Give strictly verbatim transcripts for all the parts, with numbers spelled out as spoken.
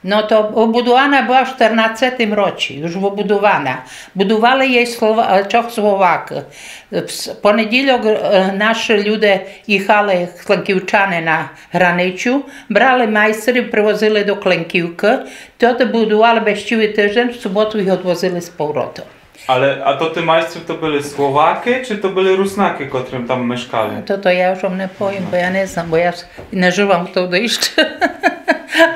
Но то выбудована была в штернадцетым році, уж выбудована. Будовали єй Слова-, е, чох Словакы. В с-, понеділок, е, нашы люде їхали, клинківчане, на границю, брали майстрів, привозили до Клинківкы, то, то будовали без цілый тыждень, в суботу їх одвозили з повротом. Але, а то тоты майстры то были Словакы, ци то были Руснакы, котрым там мешкали? То, то я уж вам не повім, бо я не знам, бо я с-, не жыла в тогды іщы.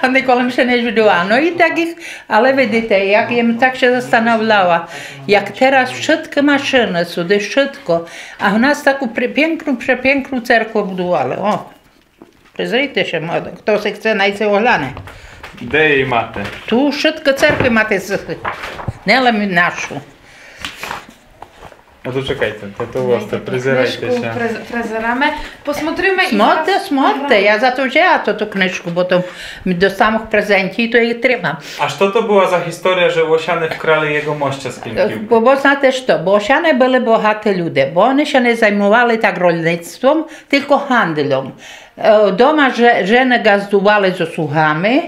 А николи м ся не жыла. Но і так їх, але видите, як єм так ся застанавляла, як тераз вшыткы машыны сюды, вшытко. А в нас таку пре-, пєкну, препєкну церкву будовали. О. Призрийте ся, мо-, хто си хце, най си огляне. Де єй мате? Ту вшыткы церквы мате, з-, не лем нашу. А то чекайте, то, то у вас, то призирайте ся. Книжку през-, презираме. Посмотриме і... Смотрте, зараз смотрте, я за то взяла ту книжку, бо то м до самых презентів то її тримам. А што то была за історія, же Лосяне вкрали єгомоща з Клинківкы? Бо, бо знаєте што, бо Лосяне были богаті люде, бо они ся не займовали так рольництвом, тілько гандльом. Е, дома же-, жены ґаздували зо слугами,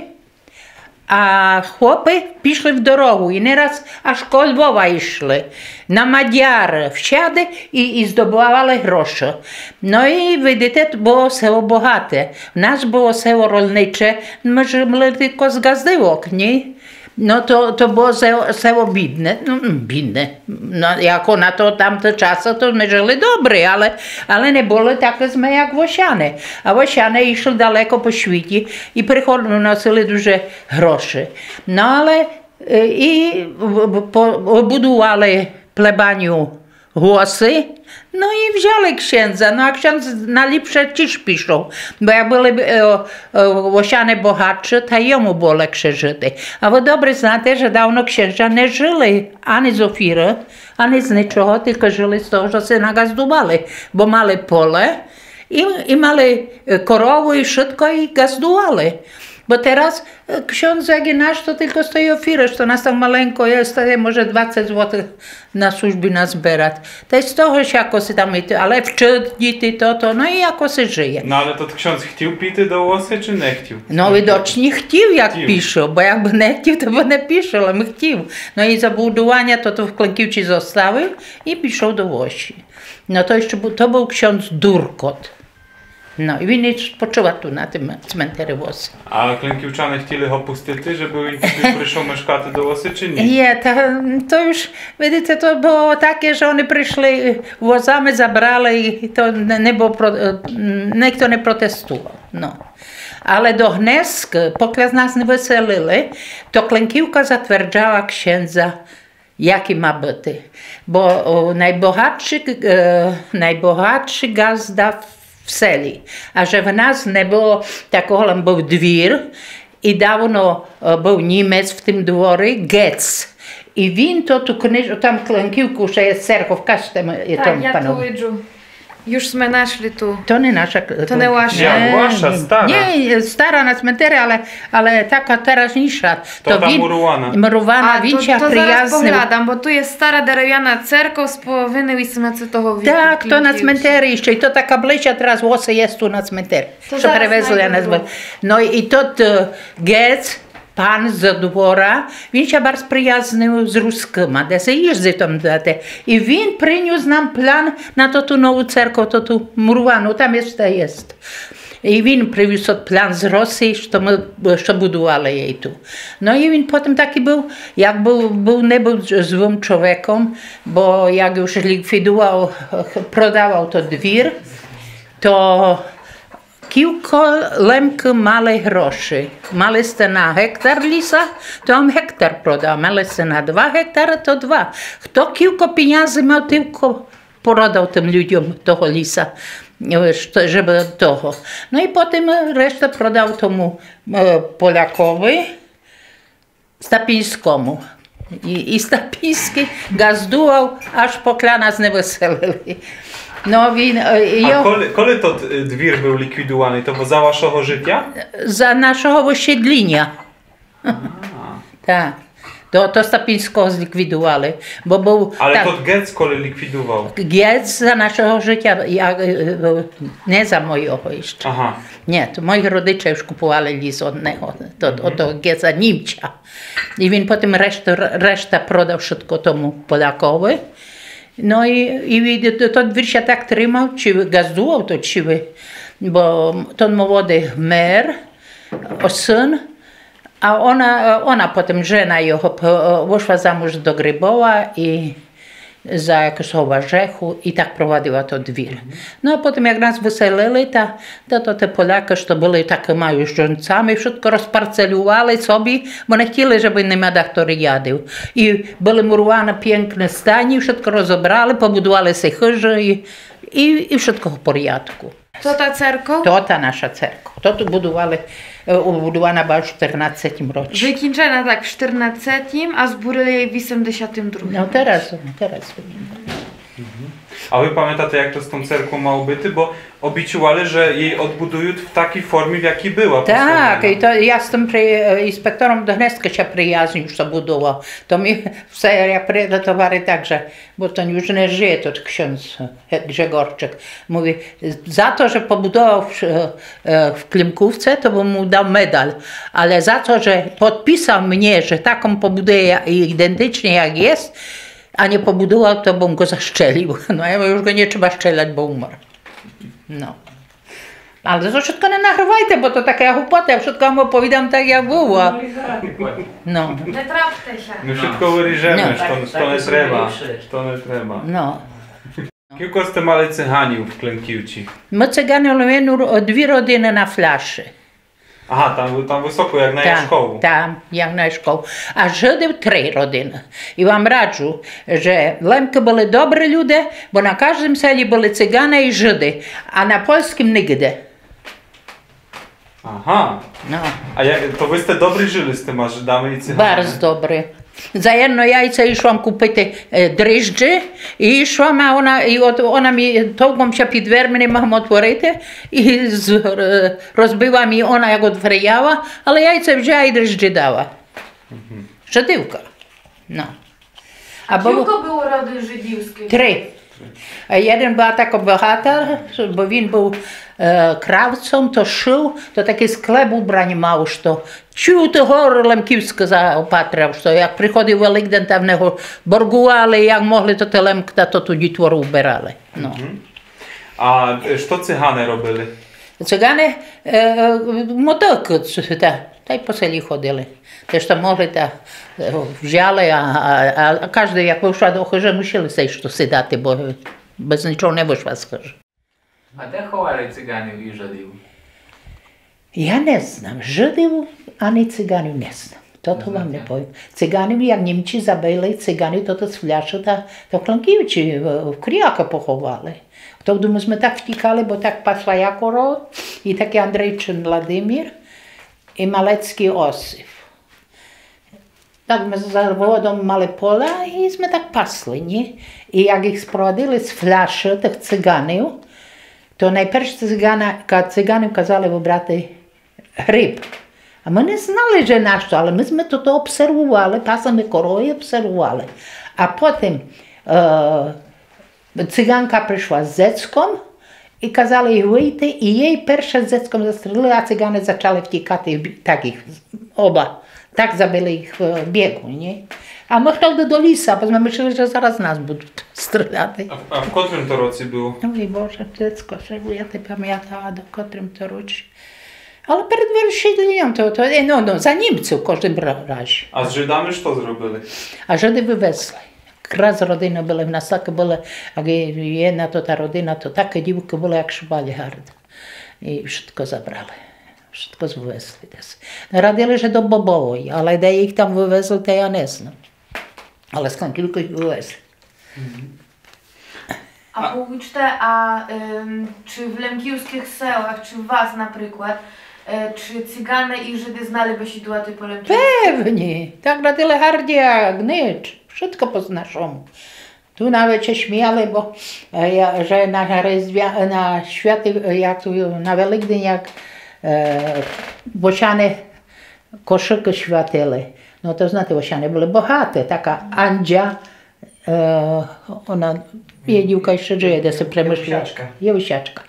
а хлопы пішли в дорогу і не раз аж коло Львова йшли, на Мадяры, всяды і, і здобывали гроші. Но і видите, было село богате. В нас было село рольниче, мы жили тілько з ґаздівок, ні? Но то, то было се-, село бідне, но, м, бідне. Но, яко на то, тамты часы, то мы жили добрі, але, але не были такы зме, як Лосяне. А Лосяне йшли далеко по світі і приходили, носили дуже гроші. Но але, е, і в-, в-, по-, выбудовали плебанію Голосы, но і взяли ксяндза, но а ксяндз найліпше тіж пішов, бо як были, е, е, Лосяне богатшы, та йому было легше жыти. А вы добрі знаєте, же давно ксяндза не жили ани з офіры, ани з нічого, тілько жили з того, што си наґаздували, бо мали поле і, і мали, е, корову і вшытко і ґаздували. Бо тераз, е, ксяндз як і наш, то тілько з тої офіры, што нас там маленько є, стає, може, двадцять злотых на службі назберат. Та й з того ж якоси там іти, але вчыт діти, то, то, но і якоси жыє. Но але тот ксяндз хтів піти до Лосы, ци не хтів? Но, видочні хтів, як пішов, бо якбы не хтів, то бы не пішов, але хтів. Но і за будуваня то, то в Клинківці зоставив і пішов до Лосы. Но то іщы бу-, то быв ксяндз Дуркот. Но, і він і спочыват ту на тым цментері в Лосы. А клинківчане хтіли го пустити, жебы він туды пришов мешкати до Лосы, ци ні? Є, та, то уж, видите, то было таке, же они пришли, возами забрали, і то не, не было про-, е, м, нихто не протестував. Но. Але до гнеска, покля нас не выселили, то Клинківка затверджала ксяндза, як і ма быти. Бо, о, найбогатшы, е, найбогатшы ґазда в селі. А же в нас не было такого, лем быв двір, і давно, е, быв німец в тым дворі, ґец. І він то ту книж-, там Клинківку, што є церков, кажте ми, є... Так, там я панове. Ту виджу. Юж сме нашли ту. То не наша к-, то не ваша. Як ваша, ні, стара? Ні, стара на цментері, але, але така теразніша. То та він мурована. Мурована, а, він то, ся то зараз приязнив. Поглядам, бо ту є стара деревяна церков з половины вісемнадцятого віку. Так, то на цментері іщы. І то така таблича тераз в Лосы є ту на цментері. То што зараз перевезли, я не знаю. Но і тот, е, ґец, пан з двора, він ся барз приязнив з рускыма, де ся їздив там дати. І він принюс нам план на тоту нову церков, тоту муровану, там іщы єст. І він привіз тот план з Росії, што мы, што будували єй ту. Но і він потім такій быв, як быв, быв, не быв з-, злым чоловіком, бо як уж ліквідував, продавав тот двір, то кілько лемкы мали гроші. Мали сте на гектар ліса, то вам гектар продав. Мали сте на два гектара, то два. Хто кілько пінязи мав, тілько продав тым людям того ліса, е, што, жебы того. Но і потім решта продав тому, е, Полякови. Стапіньскому. І, і Стапіньскій ґаздував, аж покля нас не выселили. Но, він, е, а його коли, коли тот, е, двір быв ліквідуваный, то за вашого житя? За нашого высідліня. А. Так. То, то Стапіньского зліквідували, бо быв... Але так, тот ґец коли ліквідував? Ґец за нашого жытя, я, е, е, не за мойого іщы. Ага. Ні, то мої родиче уж купували ліс од него, то, од того ґеца Німця. І він потім решту, решта продав вшытко тому Полякови. Но і, і він то, то двір ся так тримав, ци ґаздував то, ци, бо тот молодый вмер, о, син, а она, она потім, жена його, п-, вышла замуж до Грибова і за якогось Валжеху і так провадила тот двір. Но а потім, як нас выселили, та, та то те Полякы, што были такыма юж жонцами, вшытко розпарцелювали собі, бо не хтіли, жебы нима дахто рядив. І были муруваны пєкны стайні, вшытко розобрали, побудували си хыжы і, і, і вшытко в порядку. То та церква? То та наша церква. То ту будували, е, будувана была в штирнадцетім році. Выкінчена так в штирнадцетім, а збурили єй в вісемдесятім другім. Но, тераз, тераз. А вы памятате, як то з том церквом мало быти? Бо обіцювали, же єй одбудуют в такій формі, в якій была. Так, і то я з тым при-, е, інспектором до днеска ся приязню, што будував. То мі все, як приїде, то говорить так, же, бо то юж не жыє тот ксьондз. Григорчик. Mówi, za to, że pobudował w, e, w Klimkówce, to bym mu dał medal, ale za to, że podpisał mnie, że taką pobuduję ja-, identycznie jak jest, a nie pobudował, to bym go zastrzelił. No, ja mówię, już go nie trzeba strzelać, bo umarł. No. Ale to вшытко не награвайте, бо то така глупота, я вшытко вам оповідам так, як было. No. Не трапте ся. Мы вшытко выріжеме, што, што не треба, што не треба. No. Кілько сте мали циганів в Климківці? Мы циганів мали єдну ро-, дві родины на Фляши. Ага, там, там высоко, як на Яшкову. Там, як на Яшкову. А Жыдів три родины. І вам раджу, же Лемкы были добрі люде, бо на каждым селі были циганы і Жыды, а на польскім нигде. Ага. No. А як, то вы сте добрі жыли з тыма Жыдами і циганами? Барз добрі. За єдно яйце ішла м купити, е, дріжджі, і ішла м, а она, і от она мі, толком ся під дверми не могла отворити, і з-, е, розбила мі она, як отвряла, але яйце взяла і дріжджі дала. Мгм. Жыдівка. No. А было кілько было родин жыдівскых? Три. А єден быв такый богатыр, бо він быв, е, кравцом, то шыв, то такый склеп убрань мав, што чуть горы лемківскы заопатряв, што як приходив Великден, та в него борґували, як могли, то те лемкы, та то ту дітвору убирали. No. Мгм. А, е, што циганы робили? Циганы, е, е, мотык, ц-, та, та й по селі ходили. Те, што могли, та, е, взяли, а, а, а каждый, як вышла до хыжы, мусили сей штоси дати, бо без нічого не вышла з хыжы. А де ховали циганів і жыдів? Я не знам. Жыдів ани циганів не знам. То, то вам не повім. Циганів, як Німці забили, циганів то, то з Фляшы та, то в Кланківці, в, в Крякы поховали. То, думаю, мы так втікали, бо так пасла я коров, і такый Андрейчин Владимир, і Малецькый Осип. Так мы з заводом мали поля і мы так пасли, ні? І як їх спровадили з Фляшы, тых циганів, то найперш цигана-, ка-, циганів казали выбрати гриб. А мы не знали, же нашто, але мы, мы то, то обсервували, пасли мы коровы і обсервували. А потім, е, Циганка пришла з дзецком і казали їй выйти, і єй перша з дзецком застрелили, а циганы зачали втікати, і бі-, так їх оба, так забили їх в бігу, ні? А мы хтіли до ліса, бо мы мыслили, же зараз нас будут стріляти. А в, а в котрым то році было? Ой Боже, дзецко, же я не памятала, до котрым то році. Але перед вырішеньом то, то, е, но, но, за Німців в кождым ра-, разі. А з Жыдами што зробили? А Жыды вывезли. Якраз родины были, в нас такы были, як є-, єдна то та родина, то такы дівкы были, як шваль гард. І вшытко забрали. Вшытко вывезли десь. Радили, же до Бобової, але де їх там вывезли, то я не знам. Але сконь тілько їх вывезли. Мгм. А повіджте, а, ем, чи в лемківскых селах, чи в вас, наприклад, е, чи циганы і Жыды знали бесідувати по лемківскы? Певні. Так радили гарді, як нич. Вшытко по нашому. Ту навет ся сміяли, бо, е, я, же на Різдвя-, на святы, е, як ту, на Великдень, як, е, бочаны Кошыкы святили. Но то, знате, ось они были богаты, така Анджа, е, она, єй дівка іщы жыє, де ся Премышля. Євусячка. Євусячка.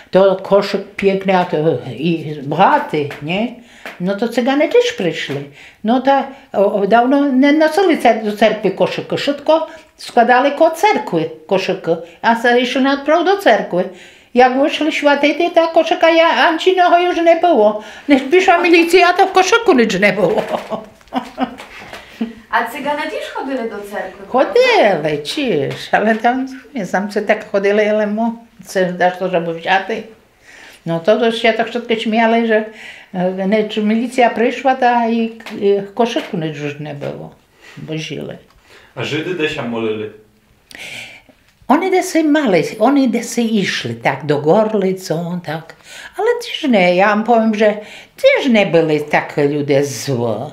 То кошык пікный, а то і богатый, нє? Но то цигане тіж пришли. Но та, о, о, давно не носили цер-, до церкви кошыкы, вшытко складали коло церкви кошыкы, а ся ішли направо до церкви. Як вышли святити, та кошыка я-, Анджиного уж не было. Нєж пришла міліция, та в кошыку ніч не было. А цигане тіж ходили до церкви, правда? Ходили, тіж, але там, нє знам, ци так ходили, але мо, ци дашто, жебы взяти. Но то, то ся так вшытко сміяли, же, е, нєж міліция пришла, та і, і кошыку ніч уж не было, бо жили. А Жыды де ся молили? Они деси мали, они деси ішли так до Горлиц, так. Але тіж нє, я вам повім, же тіж нє были так люде злы.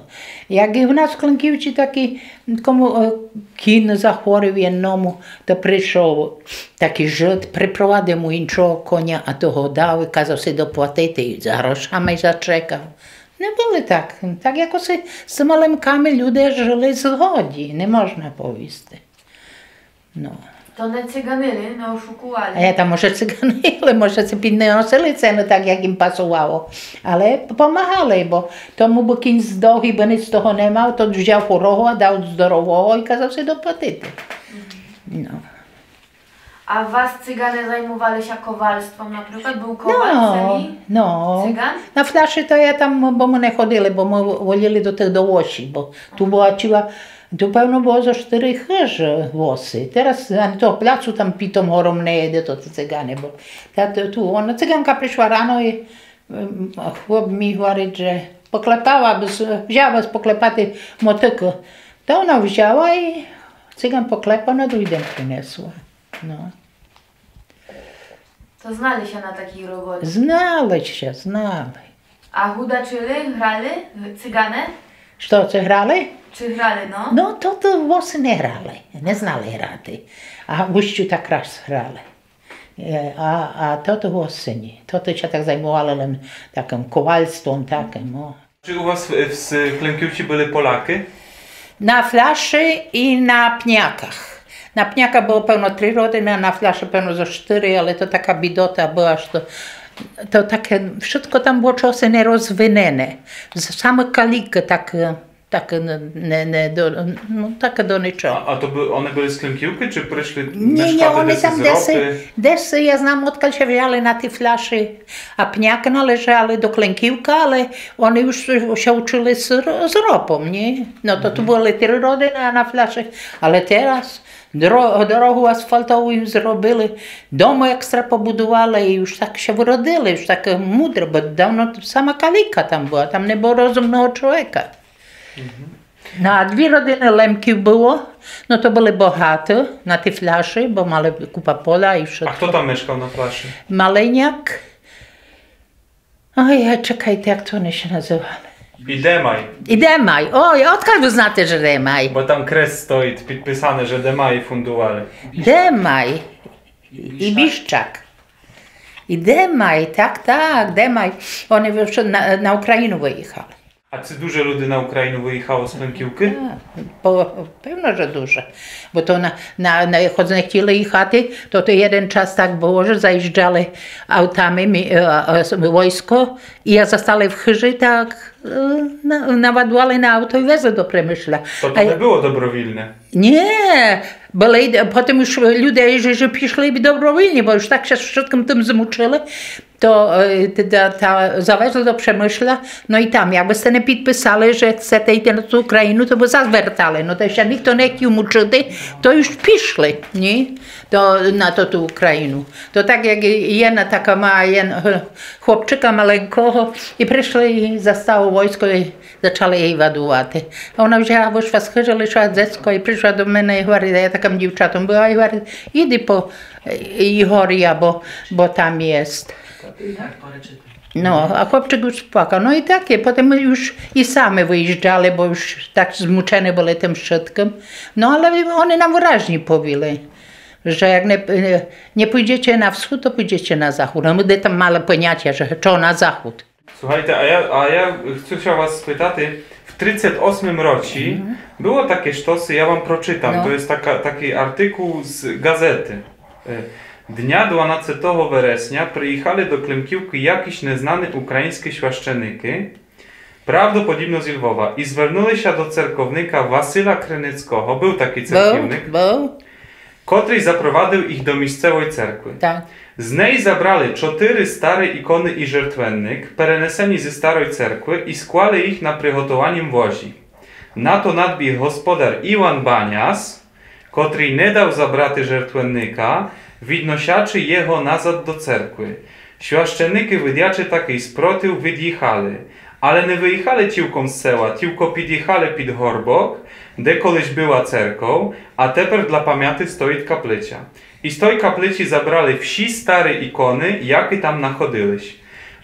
Як і в нас в Клинківци такій, кому, е, кін захворів єдному, то пришов такій Жыд, припровадив му іншого коня, а того дав і казав си доплатити, і за грошами зачекав. Нє были так, так якоси з тыма Лемками люде жыли в згоді, не можна повісти. Но. То не циганили, не ошукували? А я там, може, циганили, може, си підносили цену так, як їм пасувало. Але помагали, бо тому бы кінь здох і бы ніч з того не мав, то взяв хворого, а дав здорового і казав си доплатити. Но. А у вас цигане займували ся ковальством, наприклад? Был коваль в селі? Но. Циган? На Фляшы то я там, бо мы не ходили, бо мы воліли до тых, до Лосі, бо ту была ціла, ту певно было зо штыри хыжы Лосы. Тераз ани того пляцу там під тым гором не є, де то ті цигане были. Та ту, ту, она, циганка пришла рано і, ем, хлоп мі говорит, же поклепала бы, взяла бы поклепати мотыку. Та она взяла і циган поклепав, на другій день принесла. Но. То знали ся на такій роботі? Знали ся, знали. А гудачили, грали цигане? Што, ци грали? Ци грали, но. Но, то, то Лосы не грали, не знали грати. А в Устю так раз грали. Е, а, а тото Лосы нї. Тото ся так займували лем такым ковальством, такым, о. Ци у вас в, в с-, Клинківци были Полякы? На Фляшы і на Пняках. На Пняках было певно три родины, а на Фляшы певно зо штыри, але то така бідота была, што то таке, вшытко там было чогоси не розвинене. З-, саме калікы так, е, так не, не, не до, но, таке до нічого. А, а то бы, они были з Клинківкы, ци пришли мешкати десь з Европы? Нї, нї, они там десь, десь, я знам, одкаль ся взяли на ті Фляшы. А Пнякы належали до Клинківкы, але они уж ся учыли з ро-, з ропом, нї? Но то ту были три родины, а на Фляшы. Але тераз дро-, дорогу асфалтову їм зробили, домы екстра побудували і уж так ся выродили, уж так мудро, бо давно сама каліка там была, там не было розумного чоловіка. Но, а дві родины Лемків было, но то были богаты на ті Фляшы, бо мали купа поля і вшытко. А хто там мешкав на Фляшы? Малиняк. Ой, а чекайте, як то они ся называли? І Демай. І Демай. Ой, а одкаль вы знате, же Демай? Бо там крест стоіт підписане, же Демай фундували. Демай. І Біщак. І Демай, так, так, Демай. Они вшыт-, на, на Україну выіхали. А ци дуже люди на Україну выіхало з Клинківкы? Так, по-, певно, же дуже. Бо то на, на, на, хоц не хотіли іхати, то, то єден час так было, же заіжджали автами мі-, е, е, с-, войско, і як застали в хыжи, так, е, на-, навадували на авто і везли до Премышля. То, то не было добровільне? Нї, были, потім уж люде, же, же пішли добровільні, бо уж так ся з вшыткым тым змучыли, то, е, та, та, завезли до Премышля, но і там, якбы сте не підписали, же хцете іти на ту Україну, то бы зас вертали. Но то ся нихто не хотів мучыти, то уж пішли, нї? То на ту, ту Україну. То так, як єдна така ма-, єден, е, хлопчыка маленького, і пришли, і застало войско, і зачали єй вадувати. А она взяла, вышла з хыжы, лишила дзецко і пришла до мене і говорит, а я такым дівчатом была, і говорит, іди по, е, Ігоря, бо, бо там єст. Но, а хлопчык уж плакав. Но і так є, потім мы уж і самы выіжджали, бо уж так змучены были тым вшыткым. Но, але они нам выражні повіли, же як не, е, не пойдете на всход, то пойдете на заход. А мы де там мали понятя, же што на заход. Слухайте, а я, а я хочу ся вас спытати, в тридцет осмым році было таке штоси, я вам прочытам, то єст така, такій артикул з ґазеты. Е, Дня дванадцятого вересня приіхали до Климківкы якісь незнаны україньскы священникы, правдоподібно зі Львова, і звернули ся до церковника Василя Криницького, был такій церковник, Был, был. котрый запровадил їх до місцевой церквы. Так. З ней забрали чотыри стары іконы і жертвенник, перенесені зі старой церквы, і склали їх на приготованім возі. На то надбіг господар Іван Баняс, котрый не дал забрати жертвенника, відносячы єго назад до церквы. Священникы, видячы такій спротив, відіхали. Але не выіхали цілком з села, тілько підіхали під горбок, де колись была церков, а тепер для памяти стоіт каплиця. І з той каплиці забрали всі стары іконы, якы там находились.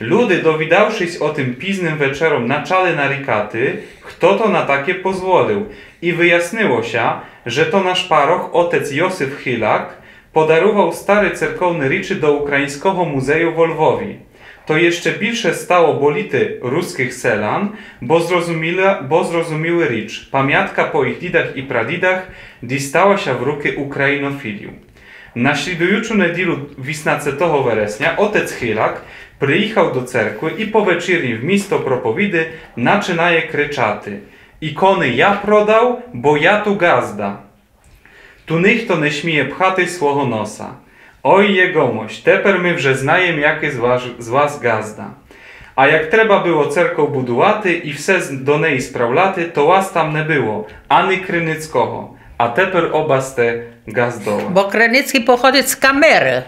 Люди, довідавшись о тым пізным вечером, начали нарікати, хто то на таке позволил. І выяснило ся, же то наш парох, отець Йосиф Хиляк, подарувал стары церковны річы до Україньского музею во Львові. То єще більше стало боліти рускых селян, бо зрозуміла, бо зрозуміли річ. Памятка по їх дідах і прадідах дістала ся в рукы українофілів. На слідуючу неділю, вісемнадцятого вересня, отець Хиляк приіхал до церквы і по вечірній вмісто проповіди начинає кричати: Іконы я продал, бо я ту ґазда. Ту нихто не сміє пхати свого носа. Ой, єгомощ, тепер мы вже знаєм, якый з вас, з вас ґазда. А як треба было церков будувати і все з, до неї справляти, то вас там не было, ани Криницького. А тепер оба сте ґаздове. Бо Криницькый походит з Камеры.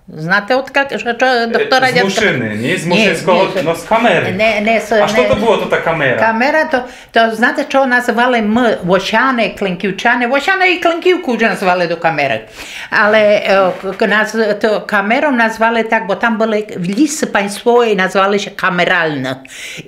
Знате, од как, што, што доктора З Мушыны, ні? З Мушыньского, но з Камеры. Не, не, А што то было, то та Камера? Камера то, то знате, што называли мы, Вошаны, Клинківчаны? Вошаны і Клинківку вже называли до Камеры. Але е, к- нас, то Камером назвали так, бо там были лісы паньствовы і называли ся камеральны.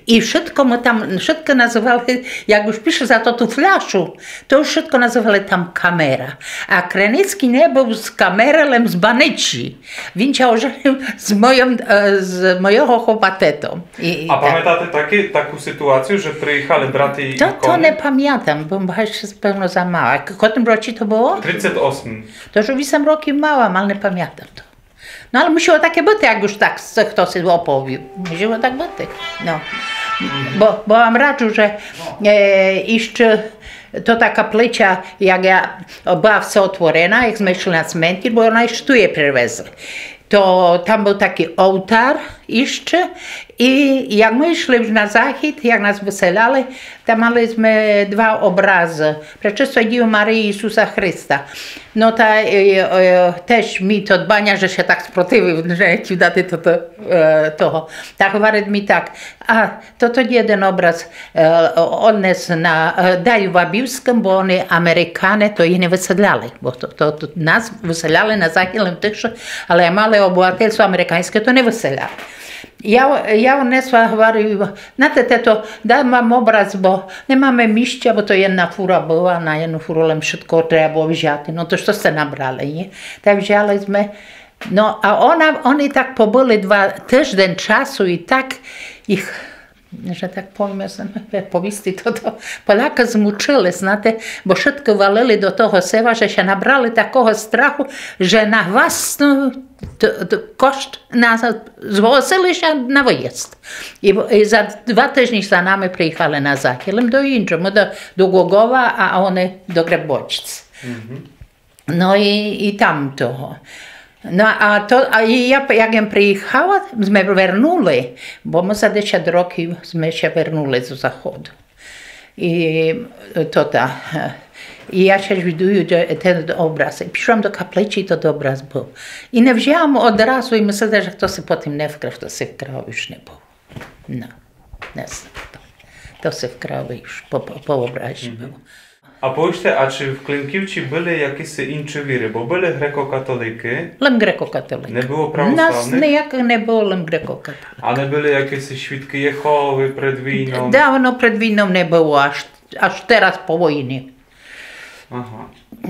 І вшытко мы там, вшытко называли, як уж пише за ту фляшу, то уж вшытко называли там Камера. А Криницькый не был з Камеры, лем з Баничі. Він ся оженил з моїм, е, з мойого хлопа тетом. І, і А так. Памятате таку ситуацію, же приіхали брати То, іконы? то не памятам, бо м, ще, певно, за мала. К- Котрым році то было? Тридцет осмым. То ж вісем років мала, але не памятам то. Но але мусіло таке быти, як уж так с- хтоси оповів. Мусіло так быти. Но. Бо, бо вам раджу, же е, іщы то та каплиця, як я была все отворена, як сме йшли на цментір, бо она іщы ту є привезли. То там был такій олтар іщы і як мы йшли уж на захід, як нас выселяли, там мали сме два образы. Пречестой Дівы Марії і Ісуса Христа. Но та е, е, теж мій тот Баня, же ся так спротивив, же хотів дати тото, е, того. Так говорит мі так: а, тото єден образ е, однес на, е, дай в Абівскым, бо они Американе, то їх не выселяли. Бо то, то, то нас выселяли на захід лем тых, што, але мали обывательство американьске, то не выселяли. Я, я однесла, говорю, знате, тето, дам вам образ, бо не маме місця, бо то єдна фура была, на єдну фуру лем вшытко треба было взяти. Но то што сте набрали, ні? Так взяли сме. Но, а она, они так побыли два тыждень часу і так їх, же так повім, я знам, як повісти, то, то Полякы змучыли, знате, бо вшытко валили до того села, же ся набрали такого страху, же на власну т- т- кошт на, зголосили ся на выїзд. І, і за два тыжні за нами приіхали назад. Лем до іншого, мы до, до Глогова, а они до Гребочиц. Но і, і там того. Но а то, а і я, як єм приіхала, сме вернули, бо мы за десят років сме ся вернули з заходу. І то та, е, і я ся звідую, де тот образ. І пішла до каплицї, тот образ был. І не взяла одразу, і мысліла, же хтоси потім не вкрав, хтоси вкрав, уж не был. Но, не знам то. Хтоси вкрав уж по, по, по образі был. А повіджте, а чи в Клинківцї были якіси інши віры? Бо были грекокатоликы. Лем грекокатоликы. Не было У нас православных? Ніяк не было, лем грекокатоликы. А не были якіси свідкы Єховы пред війном? Давно пред війном не было, аж, аж тераз по війні. Ага.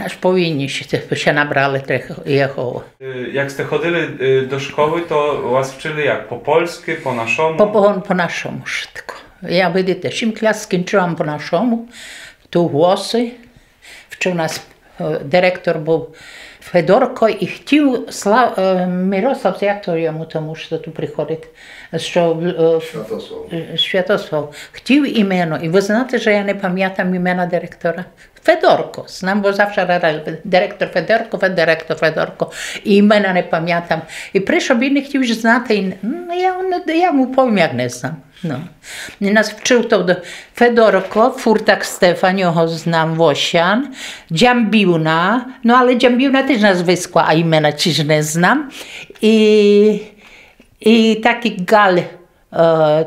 Аж повинні ся, ся набрали тых єхово. Е, як сте ходили, е, до школы, то вас вчыли як? По польскы, по нашому? По, по, по нашому вшытко. Я, видите, сім кляс скінчыла по нашому, ту в Лосы. Вчыв нас, е, директор быв Федорко і хтів Сла-, е, Мирослав, як то йому тому, што ту приходить, што, е, Святослав. Е, Святослав. Хтів імено. І вы знаєте, што я не памятам імена директора? Федорко. Знам, бо завше радили, директор Федорко, Фе-, директор Федорко. І імена не памятам. І пришов, він не хтів уж знати. І, ну, я, ну, я му повім, як не знам. Ну. І нас вчыв то до-, Федорко, фуртак Стефан, його знам, Восян, Дзямбівна, ну, але Дзямбівна тыж назвиска, а імена тыж не знам. І, і такій Галь, е,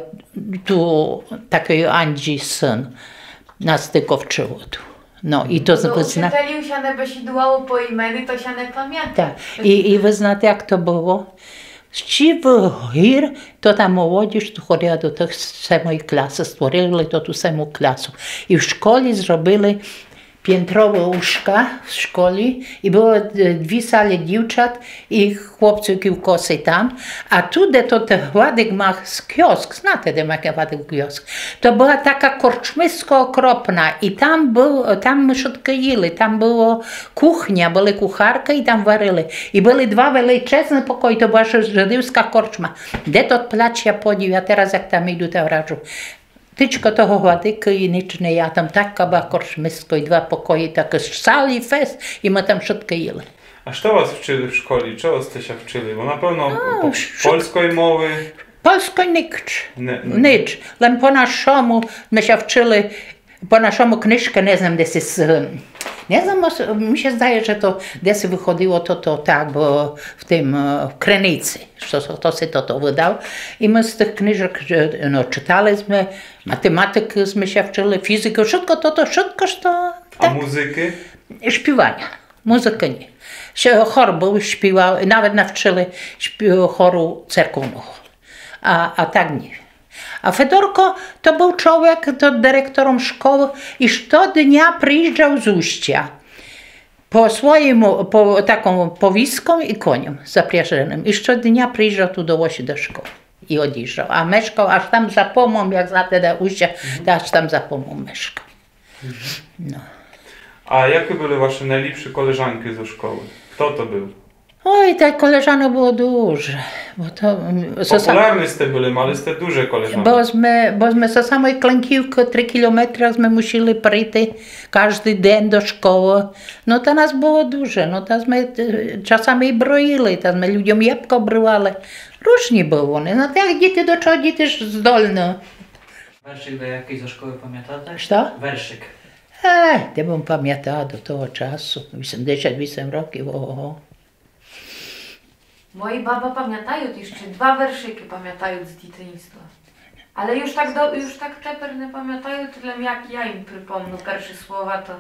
ту, такій Анджі сын, нас тілько вчыв ту. Ну, і то... До знам, учителів ся не бесідувало по імени, то ся не памятат. Так. І, і вы знаєте, як то было? З чіг гір то та молодіж ту ходила до тых семой клясы, створили то ту сему клясу. І в школі зробили пієнтровы ужка в школі, і было, е, дві салы дівчат і хлопців, які в Косы там. А ту, де тот Гладик мав кіоск, знаєте, де мав Гладик кіоск? То была така корчмиска окропна, і там быв, там мы вшытко їли, там было кухня, были кухаркы і там варили. І были два величезны покої, то была жы-, жыдівска корчма. Де тот плач, я подів, я тераз, як там іду, та вражу. Тычко того Гладика і ніч не я, там така была корчмиска і два покої, такы салы фест, і мы там вшытко їли. А што вас вчыли в школі? Чого сте ся вчыли? Бо напевно... А, по-, вшытко. Польской мовы? Польской ніч. Не, не. Ніч. Лем по нашому мы ся вчыли, по нашому книжкы, не знам, де ся з-, не знам, ос-, мі ся здає, же то десь выходило то, то так, бо в тым, е, в Криниці, што, што, хтоси то, то выдав. І мы з тых книжок, же, ну, чытали сме, математикы сме ся вчыли, фізикы, вшытко то, то, вшытко, што... А так. Музыкы? Шпіваня. Музыкы ні. Ще хор быв, шпівав, і навет навчыли шпі-, хору церковного. А, а так ні. А Федорко то быв чловек, то директором школы, і штодня приїжджав з Устя. По своєму, по такому повізком і коньом запряженым. І штодня приїжджав ту до Лосі до школы. І одїжджав. А мешкав аж там за помом, як знаєте, де Устя, та аж там за помом мешкав. Ну. А якы были вашы найліпшы колежанкы зо школы? Хто то быв? Ой, тых колежанок было дуже. Бо то, м, со са-... Популярны сте были, мали сте дуже колежанок. Бо сме, бо сме со самой Клинківкы три кілометры сме мусили прийти каждый ден до школы. Ну, та нас было дуже. Ну, та сме, е, часами і броїли, та сме людям ябка обривали. Ружні были они. Ну, та як діти, до чого діти ж здольны. Вершик даякый зо школы памятате? Што? Вершик. Е, де бым памятала до того часу? Вісемдесят вісем років, ого. Мої баба памятают, іщы два вершикы памятают з дітинства. Але юж так до-, юж так тепер не памятают, лем як я їм припомну перші слова, то...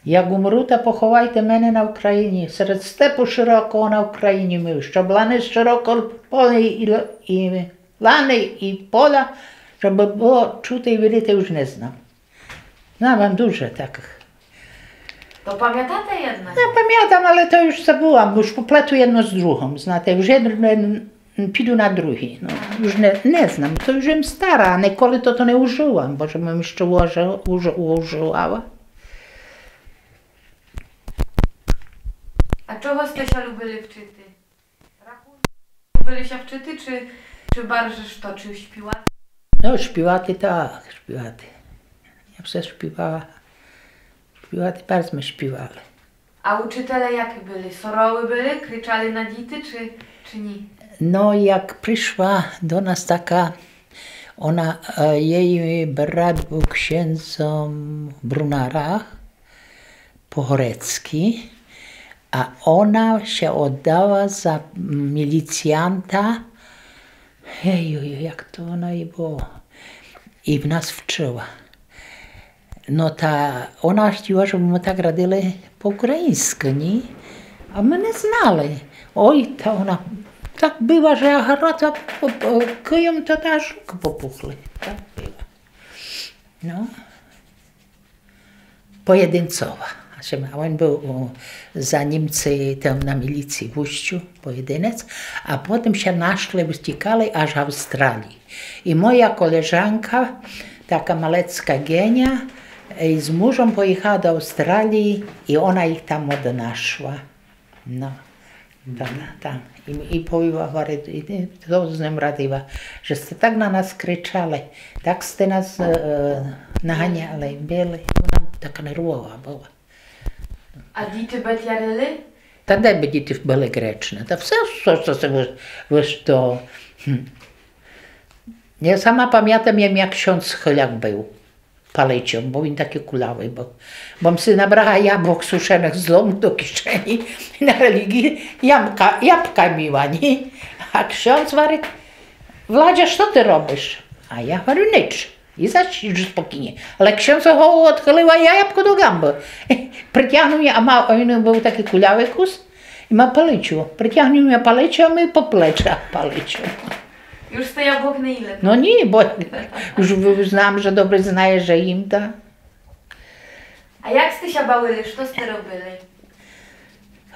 Як умру, та поховайте мене на Україні, серед степу широкого на Україні мій, щоб лани широко полі і л-, і лани і поля, щоб было чути і видіти, уж не знам. Знам вам дуже такых. То памятате єдно? Не памятам, але то уж забыла, бо уж поплету єдно з другом, знаєте, уж єдно, м, піду на другі. Ну, уж не, не знам, то уж єм стара, а неколи то, то не ужывам, бо же бым іщы ужы-, ужы-, ужывала. А чого сте ся любили вчыти? Любили ся вчыти, чи, чи барже што, чи шпівати? Ну, шпівати так, шпівати. Я все шпівала. Шпівати, барз сме шпівали. А учителе якы были? Суровы были? Кричали на діти, чи, чи ні? Ну, як пришла до нас така, она, е, єй брат быв ксендзом в Брунарах, по-грецкы, а она ся оддала за міліціянта. Гей, ой, як то она і была. І в нас вчыла. Но та она хтіла, жебы мы так радили по-україньскы, ні? А мы не знали. Ой, та она так била, же я гарата по-, по-, кыйом, то та аж рукы попухли. Так била. Но. Поєдинцова. А А він быв у, за німці там на міліції в Устю, поєдинець, а потім ся нашли, втікали аж в Австралії. І моя колежанка, така малецька Геня, і з мужом поїхала до Австралії, і она їх там однашла. Но, там, там. І, і повіла, говорить, і то з ним радила, же сте так на нас кричали, так сте нас, е, наганяли, били. Она така нервова была. А діти бадярили? Та де бы діти были гречны? Та всьо, што, што се виш-, виш-, то, гм. Я сама памятам, як, як ксьондз Хыляк быв палицьом, бо він такій кулявый быв. Бо м си набрала яблок сушеных з дому до кишені, на релігії ябка, ябка міла, ні? А ксьондз говорить: «Владя, што ты робиш?» А я говорю: «Нич». І зась спокійні. Але ксьондзови голову одхылила, я ябко до ґамбы. Притягнув я, а ма, а він быв такій кулявый кус, і ма палицю. Притягнув я палицю, а ми по плечах палицю. Юж сте яблок не їли? Но ні, бо уж, уж знам, же добрі знає, же їм та. А як сте ся бавили? Што сте робили?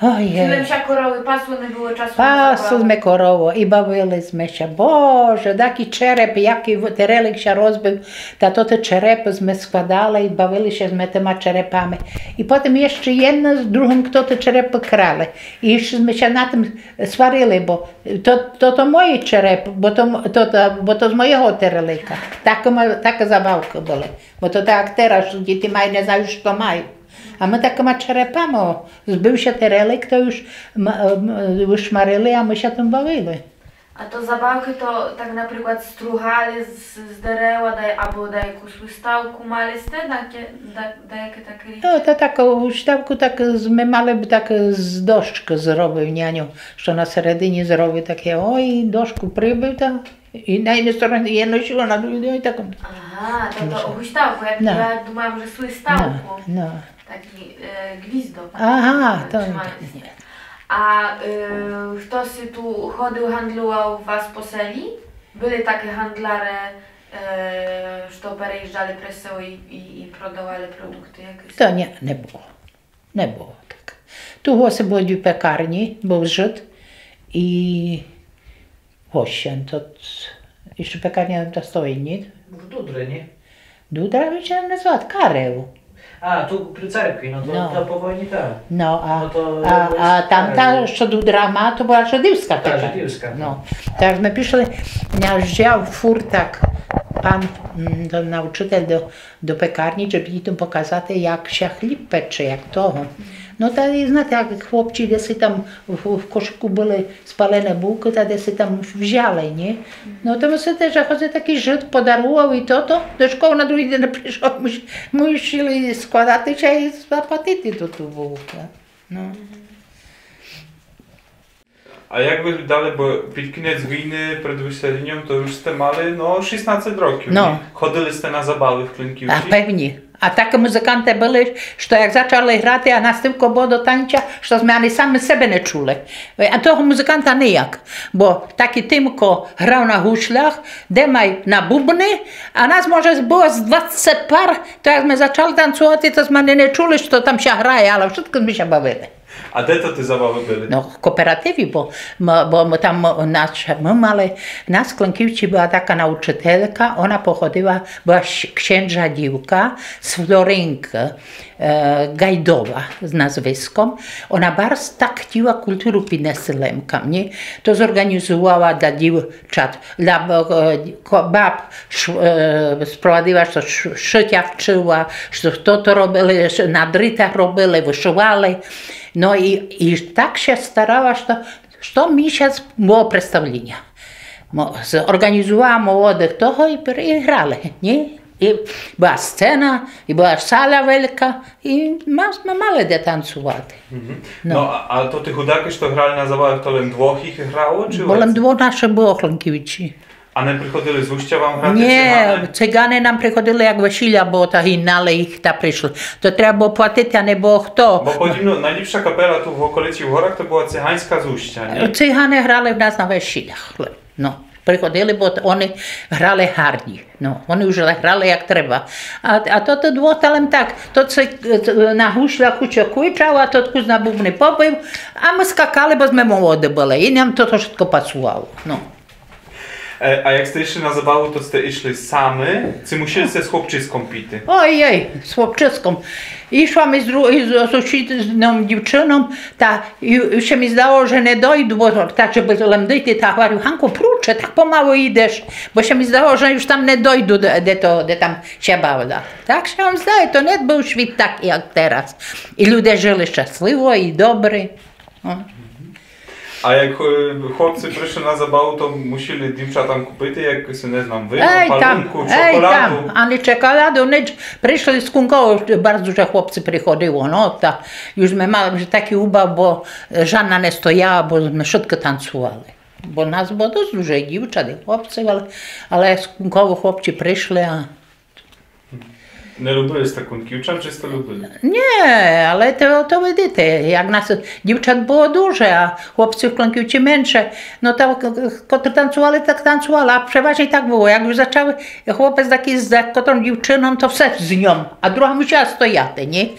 Ой, чуєм ся, коровы пасли, не было часу на забаву. Пасли сме корову і бавили сме ся. Боже, такій череп, якій в-, терелик ся розбив, та тоты черепы сме складали і бавили ся сме тыма черепами. І потім іщы єдна з другым, хто тоты черепы крали. І іщы сме ся на тым сварили, бо то, то, то мой череп, бо то м-, то, то, бо то з мойого терелика. Так ма-, такы забавкы были. Бо то так як тераз, што діти май не знають, што мають. А мы такыма черепами, о, збив ся терелик, то уж м-, м-, вышмарили, а мы ся тым бавили. А то забавкы то так, наприклад, стругали з, з дерева, дай, або даяку свиставку мали сте, даяке, да-, даяке такє річ? Но, то таку свиставку так з-, мы мали б так з дошкы зробив няню, што на середині зробив такє, ой, дошку прибив та і на єдній стороні єдно сіло, на другій, но, і так. Ага, то, то густавку, як я думала, же свиставку. Но, но. Такій, е, гвіздок. Ага, то... А, е, хтось ту ходив, гандлював у вас по селі? Были такы гандляры, е, што переїжджали през село і, і, і продавали продукты якісь? То ні, не было. Не было так. Ту у себе были дві пекарні, быв Жыд і Гощен, то ц-, іщы пекарня та стоїть, ні? В Дудрі, ні? Дудра, як ся называт? Карел. А, ту при церкві, но то, но, та по войні та. Но, а, но то а, а там та, што Дудра ма, то была жыдівска пекарня. Та, жыдівска, та. Но. Так мы пішли, ня взяв фурт так пан, м, тот научитель до до пекарні, жебы дітям показати, як ся хліб пече, як того. Но та і знате, як хлопці десь там в, в кошыку были спалены булкы, та десь там взяли, ні? Но то мы ся теж, хоц такій Жыд подарував і тото, до школы на другій день не пришов, мус-, мусили складати ся і заплатити ту, ту булку. Но. А як вы далі, бо під кінець войны, перед выселеньом, то уж сте мали, но, шістнадцет років, но, ні? Ходили сте на забавы в Клинківці? А певні. А такы музыканты были, што як зачали грати, а нас тілько было до танця, што сме ани самы себе не чули. А того музыканта нияк. Бо такій Тимко грав на гуслях, Демай на бубны, а нас, може, было з двадцет пар, то як сме зачали танцювати, то сме ани не чули, што там ся грає, але вшытко сме ся бавили. А де то ті забавы были? Но, в кооперативі, бо, м-, бо мы там, м-, наш, мы мали, в нас в Клинківці была така научителька, она походила, была ксьы-, ксьыжа дівка з Флоринкы, е, Гайдова з назвиском. Она барз так хотіла културу піднести Лемкам, ні? То зорґанізувала для дів- чат, для, е, ко-, баб, ш-, е, спровадила, што ш-, шытя вчыла, што тото робили, ш-, на дрытах робили, вышывали. Но і, і так ся старала, што, што місяц было представленя. Мо-, зорґанізувала молодых того і пер-, і грали, ні? І была сцена, і была саля велька, і ма-, сме мали де танцювати. Мгм. Но. Но, а, а то ті гудакы, што грали на забавах, то лем двох їх грало, чи... Бо лем двох нашых было в Клинківці. А не приходили з Устя вам грати циганы? Ні, циганы нам приходили, як весіля было, та гнали їх, та пришли. То треба было платити, а не было хто. Бо подібно найліпша капела ту в околици в горах то была циганьска з Устя, ні? Циганы грали в нас на весілях, но. приходили, бо т-, они грали гарні. Ну, они уж грали як треба. А, а то, то было та лем так, то се, е, на гуслях кучо квичав, а тот кус на бубны побив, а мы скакали, бо сме молоды были, і нам то, то вшытко пасувало. Ну. Е, а як сте йшли на забаву, то сте йшли самы, ци мусили сте з хлопчыском піти? Ой, ой, з хлопчыском. Ішла ми з, дру- з сусідном дівчыном, та і, і ся ми здало, же не дойду, бо так, жебы лем дойти, та говорю: Ганко, пруче, так помалу ідеш, бо ся ми здало, же уж там не дойду, де, де то, де там ся бавила. Так ся вам здає, то не был світ так, як тераз. І люде жыли щасливо, і добрі. О. А як е, хлопці прийшли на забаву, то мусили дівчатам купити якусь, не знам, вино, Ей, там, палунку, ей, чоколаду? Там, ани чоколаду, ніч. Прийшли з Кунково, барз дуже хлопці приходило, но, та юж сме мали вже такый убав, бо е, жадна не стояла, бо сме вшытко танцували. Бо нас было досить дуже і дівчат, і хлопців, але, але з Кунково хлопці прийшли, а Не любили сте Кунківчан, чи сте любили? Ні, але то, то видите, як нас дівчат было дуже, а хлопців в Кунківці менше, но то к- к- котры танцували, так танцували, а переважно так было. Як уж зачав хлопець такый з котром дівчыном, то все з ньом, а друга мусила стояти, ні?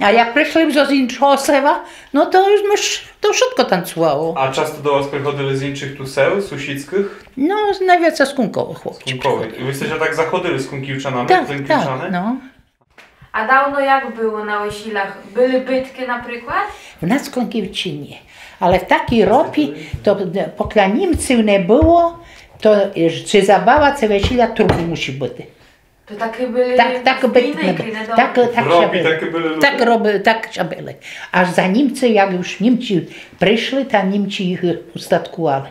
А як прийшли вже з іншого села, но то уж мы ж, то вшытко танцувало. А часто до вас приходили з іншых ту сел, сусідськых? Но, найвіцей з Кунково хлопці. Кунково. І вы сте ся так заходили з Кунківчанами, Так, Кунківчани? Так, но. А давно як было на весілях? Были быткы, наприклад? В нас в Кунківці ні. Але в такій ропі, то е, покля німців не было, то е, ци забава, ци весіля, турбо мусі быти. То такы были Так, так быти не спільникы, было. не Так, дома. так В ропі ся такы были люди? Так робили, так ся били. Аж за німців, як уж німці прийшли, та німці їх устаткували.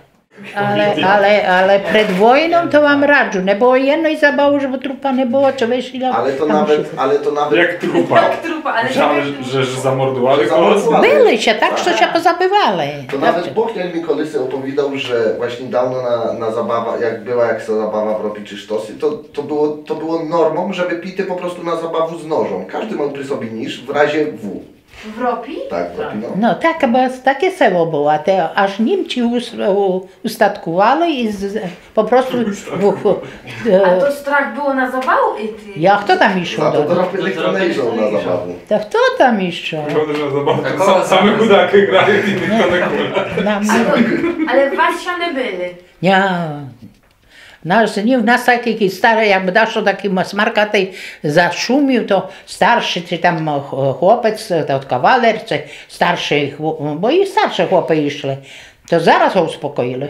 Але, але, але перед войном то вам раджу, не было єдной забавы, жебы трупа не было, ци весіля. Але то Там навет, уж- але то навет Як трупа? Як трупа, але Знали, так. же, же замордували Же когось? замордували. Били ся так, што ся позабивали. To nawet Bochniel mi колись opowiadał, że właśnie dawno na, na zabawa, jak była jak zabawa w Ropie czy sztos, i to, to, było, to było normą, żeby pity po prostu na zabawę z nożą. Każdy miał przy sobie niż w razie W. В ропі? Tak, w Ropie, no. Но, так, бо таке село было, а те аж німці ус- у- устаткували і з- з- попросту в- А то страх было на забаву іти? Я хто там ішов? Za to do Ropy nikt nie idą na zabawę. Та хто там ішов? Приходиш на забаву, то са- самі гудакы грають і ніхто не гуляє. Нам А то, але вас ся не били? Ня. Наш, ні, в нас такый старый, як бы дашто такый ма- смаркатый зашумів, то старшый, ци там е, хлопець, е, тот кавалер, ци старшый, хло- бо і старшы хлопы ішли, то зараз го успокоїли.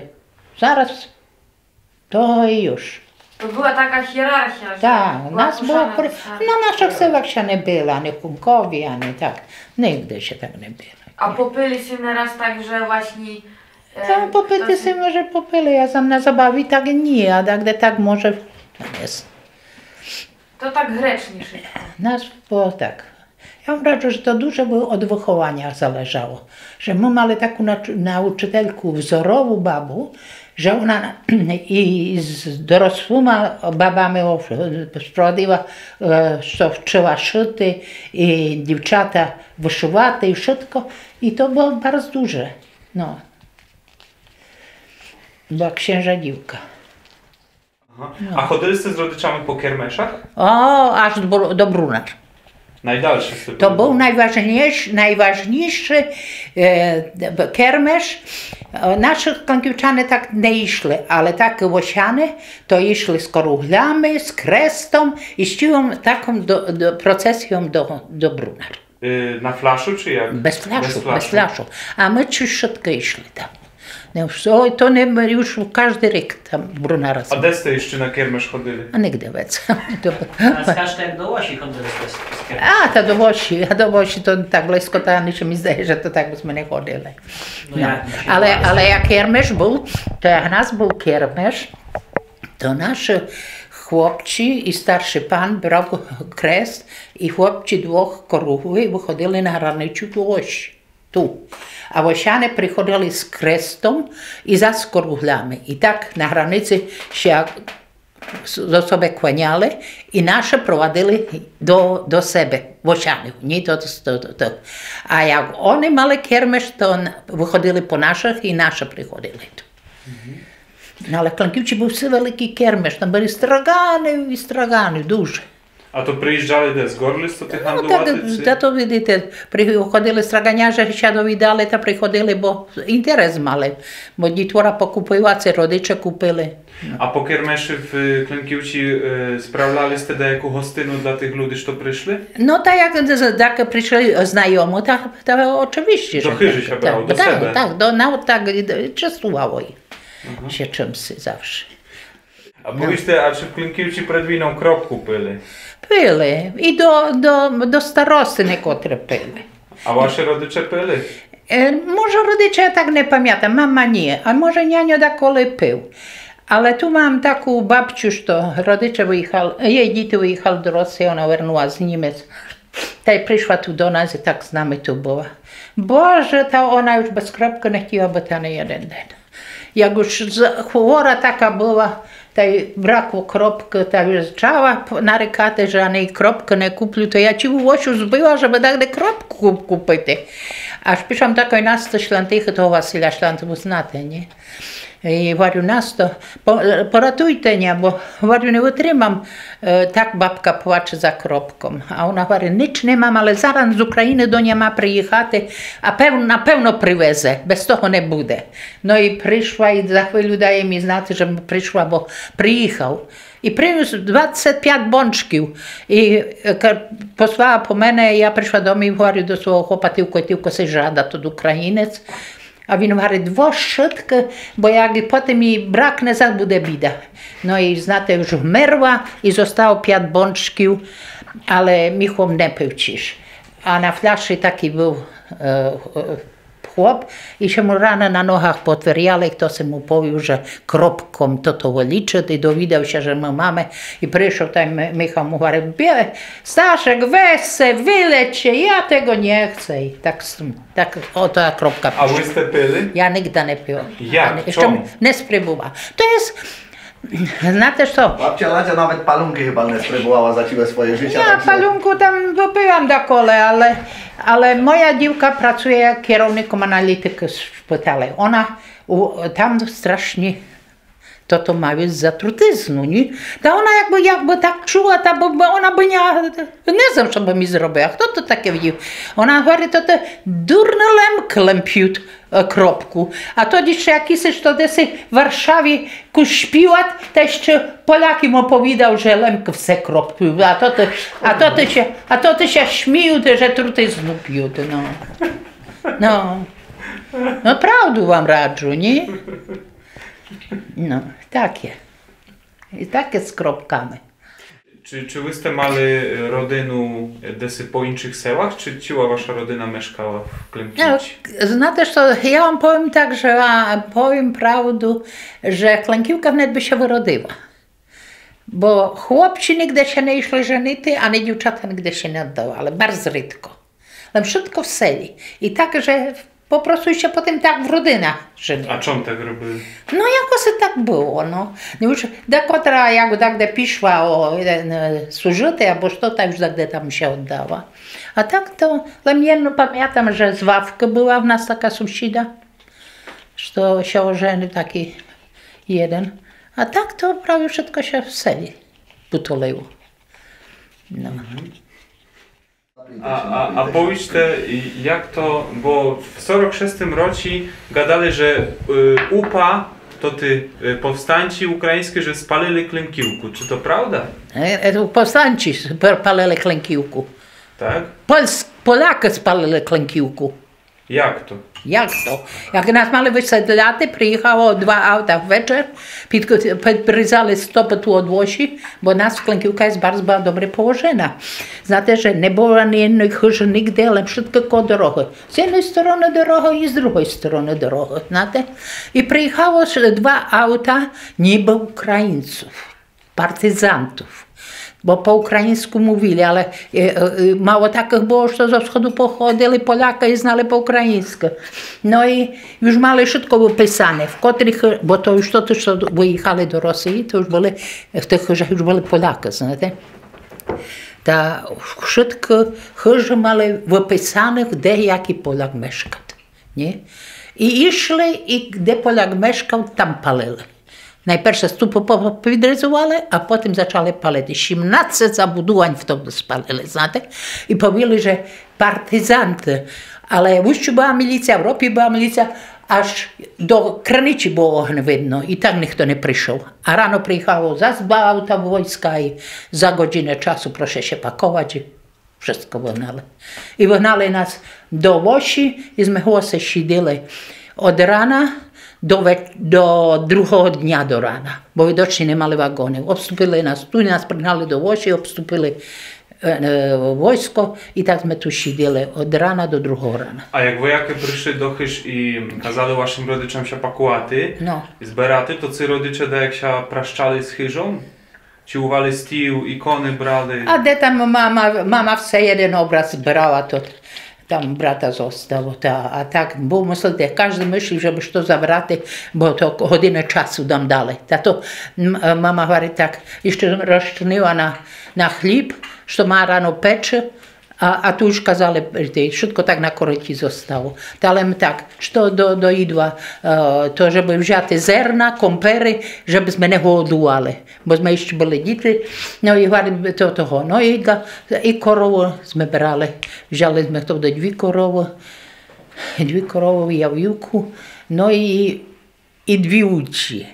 Зараз. То і юж. То была така ієрархія, же Так, у нас лапушана было, при- доста- на нашых селах ся не било, ані в Кункові, ані так. Нигде ся так не било. А попили сте не раз так, же власні... е, Та попити хтось- сте може попили, я сам на забаві так ні, а так, де так може, то не знам. То так гречніше. Нас было так. Я вам раджу, же то дуже было од выхованя залежало. Же мы мали таку нач- научительку, взорову бабу, же она і з дорослыма бабами о- спровадила, е, што вчыла шыти, і дівчата вышывати, і вшытко. І то было барз дуже. Но. Была ксєнжа дівка. Ага. А ходили сте з родичами по кермешах? О, аж до, до Брунар. Найдальше сте То были. Быв найважнійш, найважнійшый е, кермеш. Е, Нашы конківчане так не ішли, але так Вошаны, то ішли з коруглями, з крестом і з цілым такым до, до, процесіём до, до Брунар. Е, на фляшу чи як? Без фляшу, без фляшу. А мы чысь вшытко ішли там. Не, всьо, то не, мы уж каждый рік там Брунара. А де сте іщы на кермеш ходили? А нигде вец. То- А скажете, як до Воші ходили з, з кермеш? А, та до Воші, а до Воші то так близько, та ніч ми здає, же то так бы сме не ходили. Ну, як, Але, але як кермеш быв, то як у нас быв кермеш, то нашы хлопці і старшый пан брав крест, і хлопці двох коруглы выходили на границю до Воші. Ту. А Вошаны приходили з крестом і зас коруглями. І так на граници ся с- до себе кланяли, і нашы провадили до, до себе, Вошанів, ні, то, то, то, то. А як они мали кермеш, то н- выходили по нашых і нашы приходили ту. Но, але в Клинківці быв вше великый кермеш, там были страґаны і страґаны, дуже. А то приїжджали де, з Горлиці то ґандувати, ци? Та то, видите, приходили страґаня, же ся довідали, та приходили, бо інтерес мали, бо дітвора покупила, ци родиче купили. А по кермеши в, е, Клинківці, е, справляли сте даяку гостину для тых люди, што пришли? Но, та як з-, так пришли знайомы, та, та очевидно, же... До хыжы ся брало, до себе? Так, так, до, на, так, і до, частувало їх. Ага. Ся чымси завше. А повіджте, а чи в Клинківці пред війнов кропку пили? Пили. І до, до, до старости некотры пили. А вашы родиче пили? Е, може, родиче, я так не памятам, мама ні, а може, няньо даколи пив. Але ту мам таку бабцю, што родиче выїхали, єй діти выїхали до Росиі, она вернула з Німец. Тай пришла ту до нас і так з нами ту была. Боже, та она уж без кропкы не хотіла быти ани єден ден. Як уж з-, хвора така была, тай бракło кропкы, та уж зачала п-, нарекати, же ани кропкы не куплю, то я ці воші збыла, жебы дагде кропку куп-, купити. Аж пішла такой Насто Шлантихы, того Василя Шланты, вы знате, ні? І говорю: Насто, по-, поратуйте ня, бо, говорю, не вытримам, е, так бабка плаче за кропком. А она говори: нич не мам, але заран з Україны до ня ма приїхати, а пев-, напевно привезе, без того не буде. Но і пришла, і за хвилю дає мі знати, же пришла, бо приїхав. І принюс двадцет пят бончків. І, е, ка-, послала по мене, я пришла домів, говорю до свого хлопа: тілько, тілько се жада тот Українець. А він говорить: вошытко, бо як і потім її бракне, зас буде біда. Но і, знате, уж вмерла, і зостало пят бончків, але мій хлоп не пив тіж. А на фляши такый быв, е, е, хлоп, і ся му раны на ногах потверяли, хто си му повів, же кропком тото вылічыт, і довідав ся, же мы маме, і пришов тай Ми-, Михал му говорить: бє-, Сташек, вез се, вылеч, я того не хцу. І так з тым Так, о, та кропка пішла. А вы сте пили? Я нигда не пила. Як? Ани, іщы не спробувала. То єст, знате што? Бабця Ладзя навет палункы хыба не спробувала за ціле своє жытя, так што... Я палунку там выпивам даколи, але, але моя дівка працує керівником аналітикы в шпиталю. Она у, там страшні Тото мавуть за трутизну, ні? Та она якбы, якбы так чула, та бы, бы она бы не, не знам, што бы мі зробила. Хто то таке вдів? Она говорить: то ты дурны, Лемкы лем пют, е, кропку. А то іщы якысий, што деси в Варшаві кус шпіат, та іщы Поляк ім оповідав, же Лемкы все кропку. А то ты, а то ты ся, а то ты ся шміют, же трутизну пют, но. Но. Но правду вам раджу, ні? Но, таке. І таке з кропками. Чи, чи вы сте мали, е, родину, е, деси по іншых селах, чи ціла ваша родина мешкала в Клинківці? Но, знате што, я вам повім так, же, а, повім правду, же Клинківка внед бы ся выродила. Бо хлопці нигде ся не йшли женити, ани дівчата нигде ся не оддавали, барз рідко. Лем вшытко в селі. І так, же по просту ся потім так в родинах женили. А чом так робили? Но, якоси так было, но. Но уж декотра, як дагде пішла о, е, служыти, або што, та уж дагде там ся оддала. А так то, лем єдно памятам, же з Вавкы была в нас така сусіда, што ся оженив такій єден. А так то праві вшытко ся в селі бутолило. Но. Мгм. А, а, а повіджте, як то, бо в сорок шестым році гадали, же, е, УПА, то ти, е, повстанці україньскы, же спалили Клинківку. Чи то правда? Е, е, то повстанці с-, пр-, палили Клинківку. Так? Польс-, Полякы спалили Клинківку. Як то? Як то? Як нас мали выселяти, приїхало два авта ввечер, під-, підрізали стопы ту од воші, бо нас Клинківка єст барз была добре положена. Знате, же не было ани єдной хыжы нигде, лем вшыткы коло дорогы. З єдной стороны дорогы і з другой стороны дорогы, знате. І приїхало ш-, два авта, нібы українців, партизантів. Бо по україньскы мовили, але, е, е, е, мало такых было, што зо всходу походили Полякы і знали по україньскы. Но і уж мали вшытко выписане, в котрых, бо то уж то, што выїхали до Росиі, то уж были, в тых хыжах уж были Полякы, знате. Та вшыткы хыжы мали выписаных, де якій Поляк мешкат, ні? І йшли, і де Поляк мешкав, там палили. Найперше ступы по-, повідрізовали, а потім зачали палити. Сімнадцет забудувань в тому спалили, знаєте? І повіли, же партизанты. Але в Ущу была міліція, в Ропі была міліція, аж до Криниці было огонь видно, і так ніхто не прийшов. А рано приїхало зас два авта войска і за годзину часу, прошу ся паковати, і вшытко выгнали. І выгнали нас до Воші, і сьме госі сиділи од рана до ве-, до другого дня до рана, бо видочні не мали вагонів. Обступили нас, ту нас пригнали до Воші, обступили е, е, войско, і так сьме ту сиділи од рана до другого рана. А як воякы пришли до хыж і казали вашым родичам ся пакувати, но, і збирати, то ці родиче даяк ся прощали з хыжом? Цілували стіл, іконы брали? А де там мама, мама все єден образ збирала, то там брата зостав, та, а так, бо мыслите, каждый мыслів, жебы што забрати, бо то година часу нам дали. Та то, м, е, мама говорить так, іщы розчинила на, на хліб, што ма рано пече, а, а ту уж казали прийти, вшытко так на короті зостало. Та лем так, што до, до їдла, е, то жебы взяти зерна, комперы, жебы сьме не голодували. Бо сьме іщы были діти, но і говорить, то того. Но і, да, і корову сьме брали. Взяли сьме тогды дві коровы, дві коровы, я вівку, но і, і дві уці.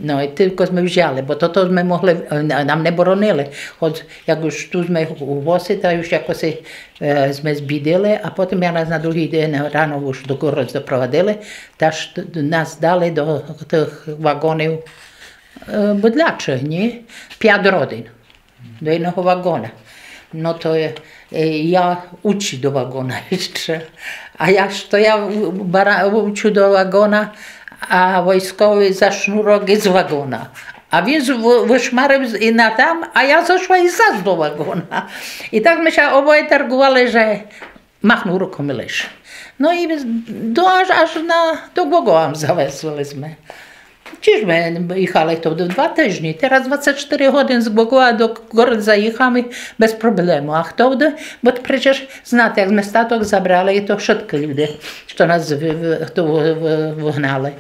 Но і тілько сьме взяли, бо то, то сьме могли, е, нам не боронили. Хоц як уж ту сьме у Воші, та уж якоси, е, сьме збідили, а потім як нас на другый день рано уж до город запровадили, та ж т-, нас дали до тых вагонів, е, быдлячых, ні? Пят родин до єдного вагона. Но то є, е, я уці до вагона іщы. А я стояв у-, бара-, уці до вагона, а войсковый за шнурок із вагона. А він з-, в-, вышмарив з-, і на там, а я зошла і зас до вагона. І так мы ся обоє таргували, же махнув руком і лиш. Но і до, аж, аж на, до Глогова завезли сьме. Тіж сьме їхали то два тыжні, тераз двадцет штыри годин з Глогова до город заїхали без проблему. А хто буде, бо то пречеж, знаєте, як сьме статок забрали, то вшыткы люде, што нас в-, в-, хто в-, в-, выгнали.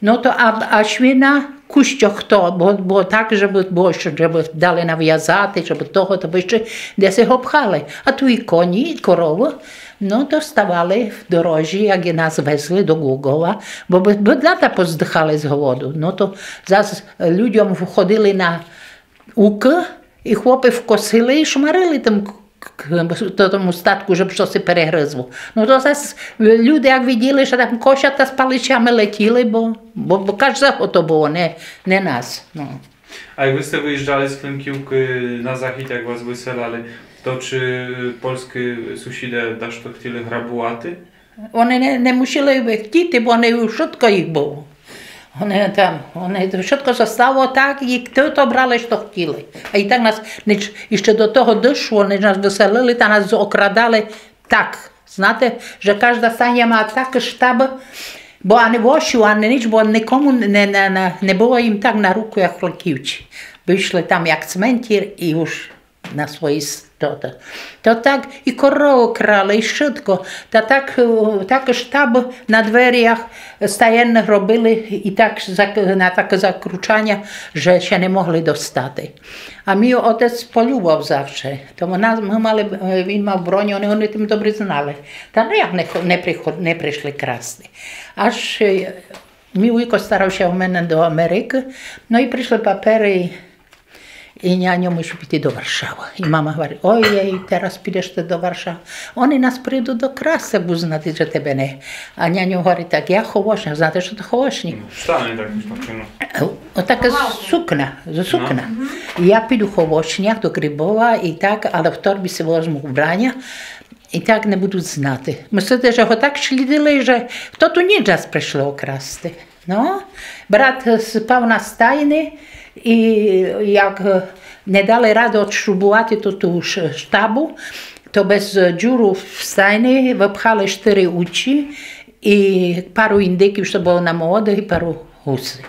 Но то а, а свиня, кущок хто, бо, бо так, жебы, бо, жебы дали навязати, жебы того, то бы іщы десь го пхали. А ту і коні, і коровы, но, доставали в дорозі, як і нас везли до Глогова, бо бы, быдлята поздыхали з голоду. Но то зас людям входили на укы, і хлопы вкосили і шмарили тым к-, к-, то тому статку, жебы што ся перегрызло. Но то зас люди, як виділи, же там косят, та з палицями летіли, бо, бо, бо каждого то было, не, не нас. Но. А як вы сте выїжджали з Климківкы на захід, як вас выселяли, то ци польскы сусіде дашто хотіли грабувати? Они не, не мусили бы хотіти, бо они вшытко їх было. Они там, они то вшытко зостало так, і то, то брали, што хотіли. А і так нас, ніч, іщы до того дошло, они нас выселили, та нас окрадали так. Знаєте, же кажда стайня мала такы штабы, бо ани вошів, ани ніч, бо никому не, не, не, не было їм так на руку, як Климківці. Бо йшли там як цментір і уж на свої с-, то, то. То так і коровы крали, і вшытко. Та так, е, так штаб на дверях стаєнных робили і так зак-, на такы закручаня, же ся не могли достати. А мій отець полюбав завше. То вона, мы мали, е, він мав броню, они, они тым добрі знали. Та ну як не хо-, не приход-, не пришли красти. Аж, е, мій вуйко старав ся у мене до Америкы, но і пришли паперы, і І няньо мусив піти до Варшавы. І мама говорить: «Ой, ей, тераз підеш ты до Варшавы. Они нас прийдуть докрасти, як будуть знати, же тебе не». А няньо говорить так: «Я холошня». Знаєте, што то холошня? Штаны такі, што, ну. Отака сукня, з сукня. І я піду в холошнях до Грибова і так, але в торбі си возьму убраня і так не будуть знати. Мыслите, же го так шлїдили, же хто ту ніч раз пришли окрасти. Но, брат спав на стайни, і як, е, не дали рады одшрубувати ту, ту ш-, штабу, то без дзюру в стайни выпхали штыри уці і пару індиків, што было на молодых, і пару гусей.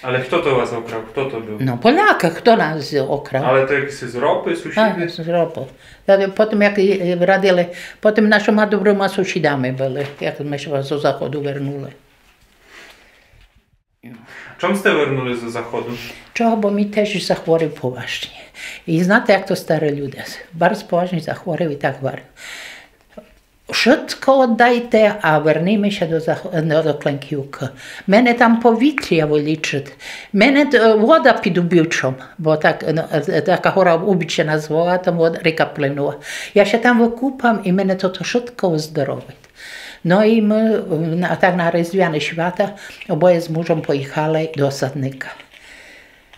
Але хто то вас окрав? Хто то быв? Но, Поляка, хто нас окрав? Але то якісь з Ропы, сусіды? А, з Ропы. Та потім, як, е, радили, потім нашы ма добрыма сусідами были, як мы ся з заходу вернули. Чом сте вернули зо заходу? Чого, бо мій теща захворів поважні. І знаєте, як то старі люди. Барз поважні захворів і так гварів: Шытко оддайте, а верниме ся до Зах-, до, до Клинківкы. Мене там повітря вылічыт. Мене, е, вода під Убічом, бо так, е, така гора Убіч ся назвала, там вода, ріка плинула. Я ся там выкупам і мене тото шытко оздоровить. Но і мы, м, на, так на Різдвяне свята обоє з мужом поіхали до Садника.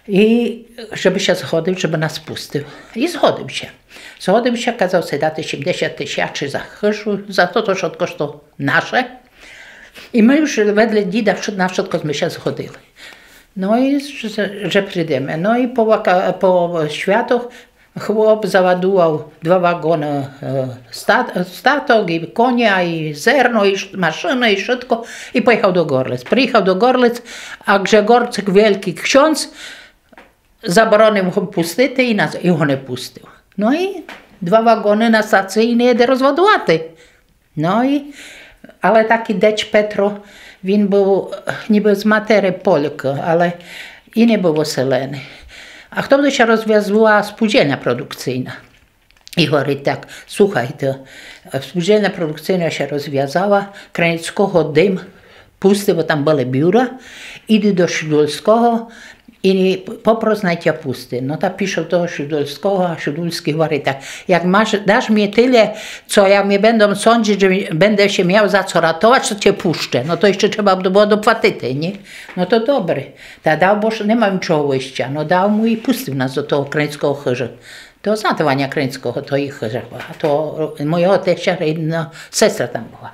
І жебы ся згодив, жебы нас пустив. І згодив ся. Згодив ся, казав си дати сімдесят тисячы за хыжу, за тото, што шытко, што наше. І мы уж ведле діда вш-, на шытко зме ся згодили. Но і ж-, же прийдеме. Но і по вака-, по святах хлоп завадував два вагоны, е, стат-, статок, і коня, і зерно, і ш-, машыны, і шытко, і поіхав до Горлиц. Приіхав до Горлиц, а же горцик великый ксьондз заборонив го пустити і нас, і го не пустив. Но і два вагоны на стації не йде розвадувати. Но і, але такый деч Петро, він быв, е, нібы з матери Полякы, але і не быв оселеный. А хтовды ся розвязла спудзільня продукційна. І гварить так: Слухайте, е, спудзільня продукційна ся розвязала, Криницкого дым пусти, бо там были бюра, іди до Шудульского і попрос, най тя пусти. Но та пішов до того Шудульского, а Шудульскый гварить так: Як маш, даш мі тыля, цо я мі бендом сондзіц, же бендем ся міяв за цо ратовац, то тя пущу. Но то іщы треба было доплатити, ні? Но то добрі. Та дав, бо ж не мам чого іщы. Но дав му і пустив нас до того Криницкого хыжы. То знаєте Ваня Криницкого, то їх хыжа была. То мойого теща рідна сестра там была.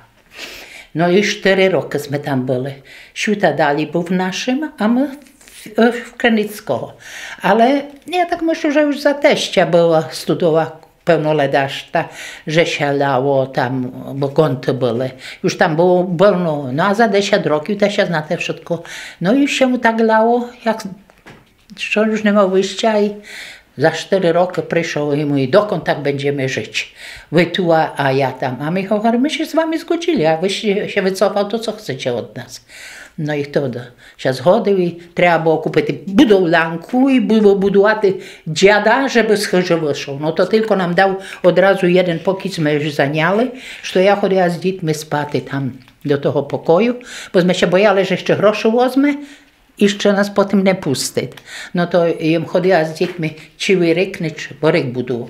Но і штыри рокы зме там были. Світа далі быв нашым, а мы в, в Криницкого. Але я так мыслю, же уж за теща была студова, певно, леда аж та, же ся ляло там, бо ґонты были. Уж там было больно, но а за десят років та ся, знаєте, вшытко. Но і ся му так ляло, як што уж не мав выйща, і за штыри рокы пришов і муви: Докąd так бендземе жыц? Вы ту, а, а я там. А мы гвариме: Мы ся з вами згодзили, а вы ся, ся выцофали, то цо хцеце од нас? Но і хтовды ся згодив, і треба было купити будовлянку і было будувати дяда, жебы з хыжы вышов. Но то тілько нам дав одразу єден покій, зме уж заняли, што я ходила з дітми спати там до того покою, бо зме ся бояли, же іщы грошы возме, і іщы нас потім не пустить. Но то єм ходила з дітми цілый рік, ніч, бо рік будував.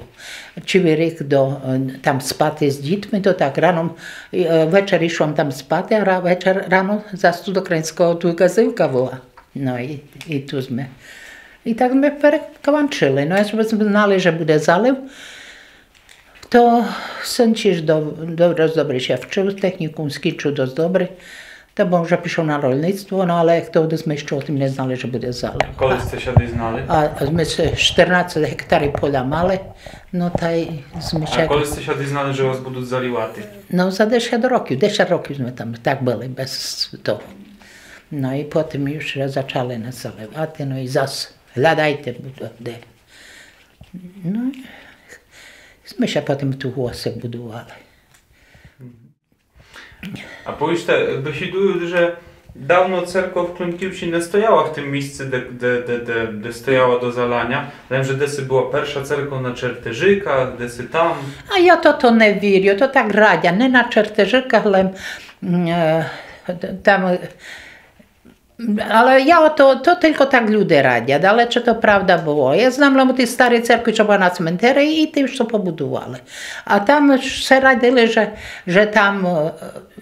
Цілый рік до, е, там спати з дітми, то так рано, е, вечер ішла м там спати, а ра-, вечер, рано зас ту до Криницкого, туй казівка была. Но і, і ту зме. І так зме перекванчили. Но, якбы зме знали, же буде залив, то син тіж до-, добрі, добрі ся вчыв, технікум скінчыв досц добрі. То бы уже пішов на рольництво, но але як то, товды зме іщы о тым не знали, же буде залив. А коли сте ся дізнали? А, а зме штырнадцет гектарів поля мали, но та й зме ся... А коли сте ся дізнали, же вас будуть залівати? Но, за десят років, десят років зме там так были без того. Но і потім уж зачали нас заливати, но і зас глядайте, буде де. Но, зме ся потім ту гвоздь будували. А повіджте, бесідують, же давно церква в Клинківці не стояла в тым місци, де, де, де, де, де стояла до заланя, лем же деси была перша церква на Чертежиках, деси там. А я тото не вірю, то так радя, не на Чертежиках, лем, м, е, там, е, але я ото, то тілько так люде радять, але ци то правда было. Я знам лем о тій старій церкви, цо была на цментери, і тым, што побудували. А там ся радили, же, же там, е,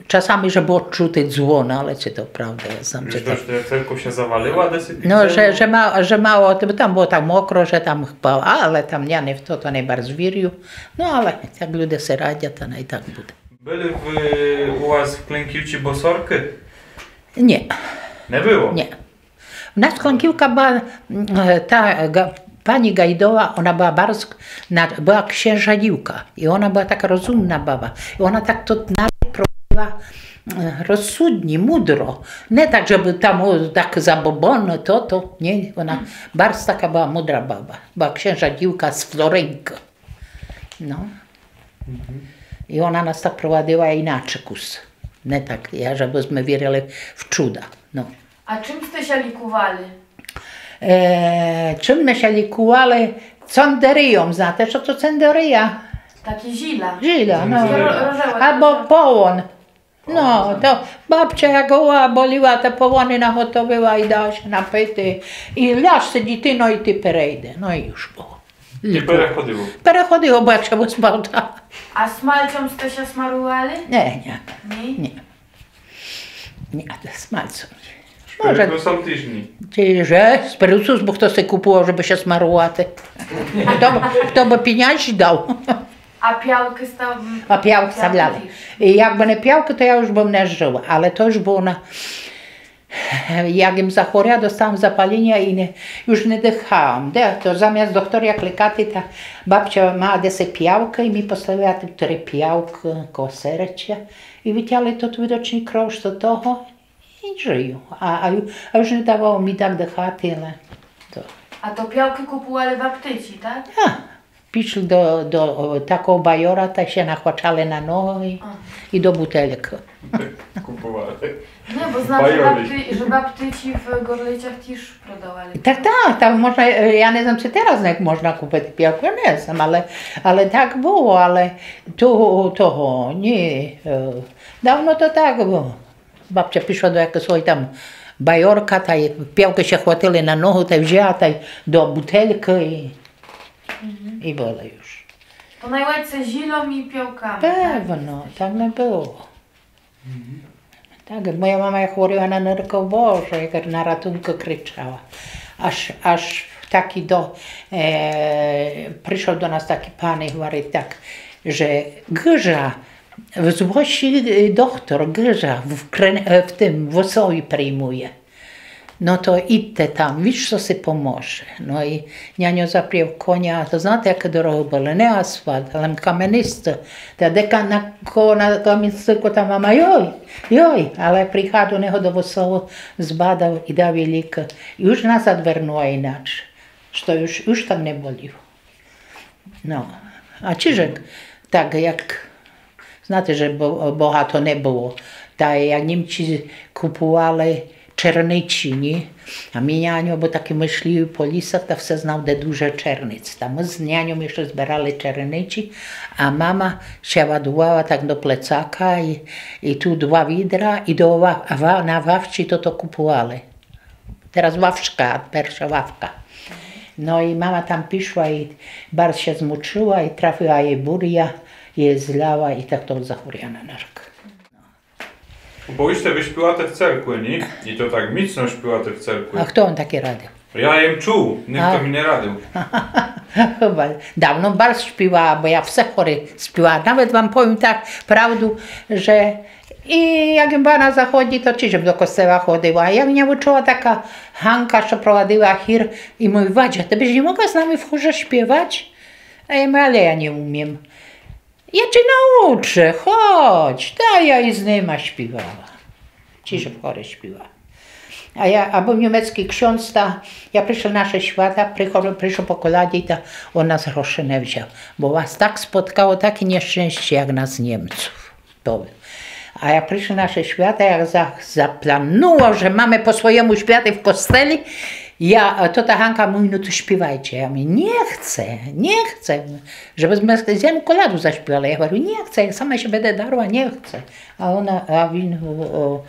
часами, же было чути дзвоны, але ци то правда, я знам, ци то... Же церква ся завалила десять... Но, же, же ма-, же мало, бо там было так мокро, же там хпало, але там я не в тото не барз вірю. Но, але як люде ся радять, та най так буде. Были в, у вас в Клинківці босоркы? Ні. Не было? Ні. У нас Клинківка была, м, е, та, е, га-, пані Гайдова, она была барз, на-, была ксяжа дівка. І она была така розумна баба. І она так то народ провадила, е, розсудні, мудро. Не так, жебы там, о, так забобонно, то, то. Ні, она барз така была мудра баба. Была ксяжа дівка з Флоринкы. Но. Мгм. І она нас так провадила іначе кус. Не так, я, жебы зме вірили в чуда. Но. А чым сте ся лікували? Е, чым мы ся лікували? Цендерийом, знаєте, што то цендерия? Такі зіля. Зіля, но. Такі ро-, рожеве. Або полон. Но, то бабця як голова боліла, то полоны наготовила і дала ся напити. І ляж си, дитино, і ти перейде. Но і уж было. І переходило. Переходило, бо як ся высмалта. А смальцьом сте ся смарували? Ні, ні. Ні? Ні. Ні, а то смальцьом. Може. Шпиртусом тіж ні. Ти же, шпиртус, бо хто си купував, жебы ся смарувати? Хто бы, хто бы пінязі дав? А пявкы став-, А пявкы ставляли. Пявкы тіж. І якбы не пявкы, то я уж бым не жыла. Але то уж было на, як єм захворя, достала запаліня і не, уж не дыхала. Де то заміст доктора кликати, та бабця мала десь пявкы і мі поставила тых три пявкы коло серця. І вытягли тот выдочный кров з того. І жыю. А, а, а уж не давало мі так дыхати, але то. А то пявкы купували в аптеці, так? А, пішли до, до, о, такого байора, та ся нахвачали на ногу і, А. і до бутелькы. Купували. Ні, бо знам, же в Байори. Апте-, же в аптеці в Горлицях тіж продавали. Так, так, там можна, е, я не знам, ци тераз як можна купити пявку, я не знам, але, але так было, але того, того, ні, е, давно то так было. Бабця пішла до якогось там байорка, та й пявкы ся хватили на ногу, та й взяла, та й до бутелькы і, Мгм. і было уж. То найладше зілом і пявками, так? Певно, так не было. Мгм. Так, моя мама як хворіла на нырку, Боже, як на ратункы кричала. Аж, аж такі до, е, пришол до нас такій пан і говорит так, же гыжа, з Восі, е, доктор гыжа в Крен-, е, в тым, в Осови приймує. Но то ідте там, віц, што си поможе. Но і няньо запряг коня, а то знаєте, якы дорогы были, не асфальт, але каменисты. Та дека на, ко-, на каменистыку та мама, йой, йой, але приїхала до нього до Высову, збадал і дал єй лікы. І уж назад вернула іначе, што уж, уж так не боліло. Но, а чіж, так як, знаєте, же бо-, богато не было. Та як Німці купували черниці, ні? А мій няньо быв такій мыслівый по лісах, та всьо знав, де дуже черниць. Та мы з няньом іщы зберали черниці, а мама ся ладувала так до плецака і, і ту два відра, і до ва-, ва-, на вавці тото купували. Тераз вавчка, перша вавка. Но і мама там пішла і барз ся змучыла, і трафила єй буря, єй зляла, і так то захворіла на нырк. Бо іщы вы шпівате в церкви, ні? І то так міцно шпівате в церкви. А хто вам такє радил? Я єм чув, нихто мі не радил. Давно барз шпівала, бо я все хоры шпівала. Навет вам повім так правду, же і як єм была на заході, то тіж єм до костела ходила. А як ня учыла така Ганка, што провадила хір, і муви: Вадя, ты быш не могла з нами в хорі шпівац? А я муви: Але я не умієм. Я ці научу, ходь, та я і з нима шпівала. Тіж в хорі шпівала. А я, або німецкій ксьондз, та я пришол на шіст свята, пришол, пришол по колядї, та он нас грошы не взял. Бо вас так споткало, таке нєщестя, як нас Німців. То. А як пришол на шіст свята, як за-, заплануло, же маме по своєму шпівати в костелі, я, е, то та Ганка муви: Но то шпівайте. Я муви: Не хце, не хце. Жебы зме з єм коляду зашпівали. Я говорю: Не хце, як сама ся буде дарла, не хце. А она, а він, о, о,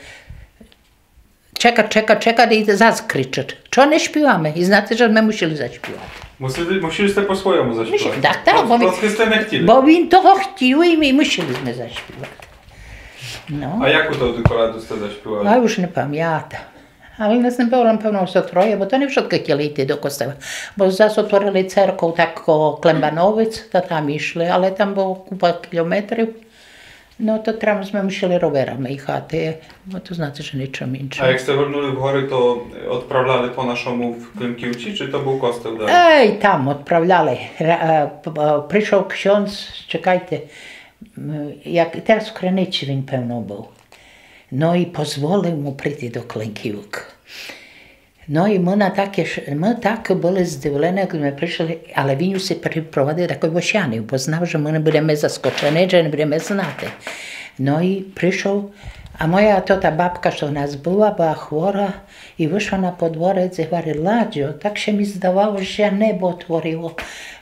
чека, чека, чека, і зас кричыт: Чого не шпіваме? І знаєте, же зме мусіли зашпівати. Мусіли, мусіли сте по своєму зашпівати. Мусіли, так, так, бо він, бо він того хтів і мы мусіли зме зашпівати. Но. А яку тоды коляду сте зашпівали? А уж не памятам. Але нас не было, лем певно зо троє, бо то не вшыткы хтіли йти до костела. Бо зас отворили церков так коло Клембановиць, та там ішли, але там было купа кілометрів. Но, то там зме мусіли роверами їхати, бо то, знаєте, же нічым іншым. А як сте вернули в горы, то одправляли по нашому в Климківці, чи то быв костел далі? Ей, там одправляли. Ра-, е, п-, е, пришол ксьондз, чекайте, м, як тераз в Криниці він, певно, быв. Но і позволив му прийти до Климківкы. Но і мы на таке ш-, мы так были здивлены, як мы пришли, але він усе припровадив такой вошяный, бо знав, же мы не будеме заскочены, же не будеме знати. Но і пришол, А моя тота бабка, што в нас была, была хвора і вышла на подворец і говорит: „Ладзо, так ся мі здавало, што ся небо отворило,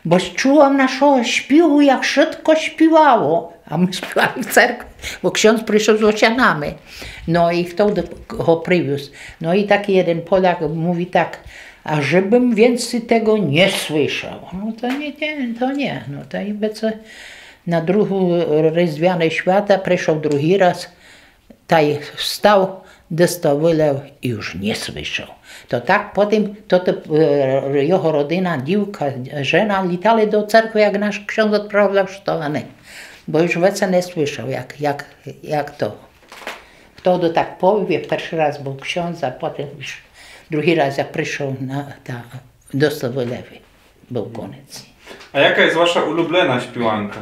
бо чула нашого шпіву, як швидко шпівало.“ А мы шпівали в церкви, бо ксьондз пришов з лошадами. Но і хто го привюз. Но і такій єден Поляк мовит так: „А жебым вєнций того не слышал.“ Но то не, не, то не, но то і бы це на другу Різдвяне свята пришов другій раз, та й встав, десь то вылив і уж не слышал. То так потім, то, то, е, його родина, дівка, жена літали до церкви, як наш ксьондз одправляв штованы. Бо уж веце не слышал, як, як, як то. Хто то так повів, як першый раз быв ксьондз, а потім уж другій раз, як пришов на, та, до Славы Левы, быв конець. А яка єст ваша улюблена шпіванка?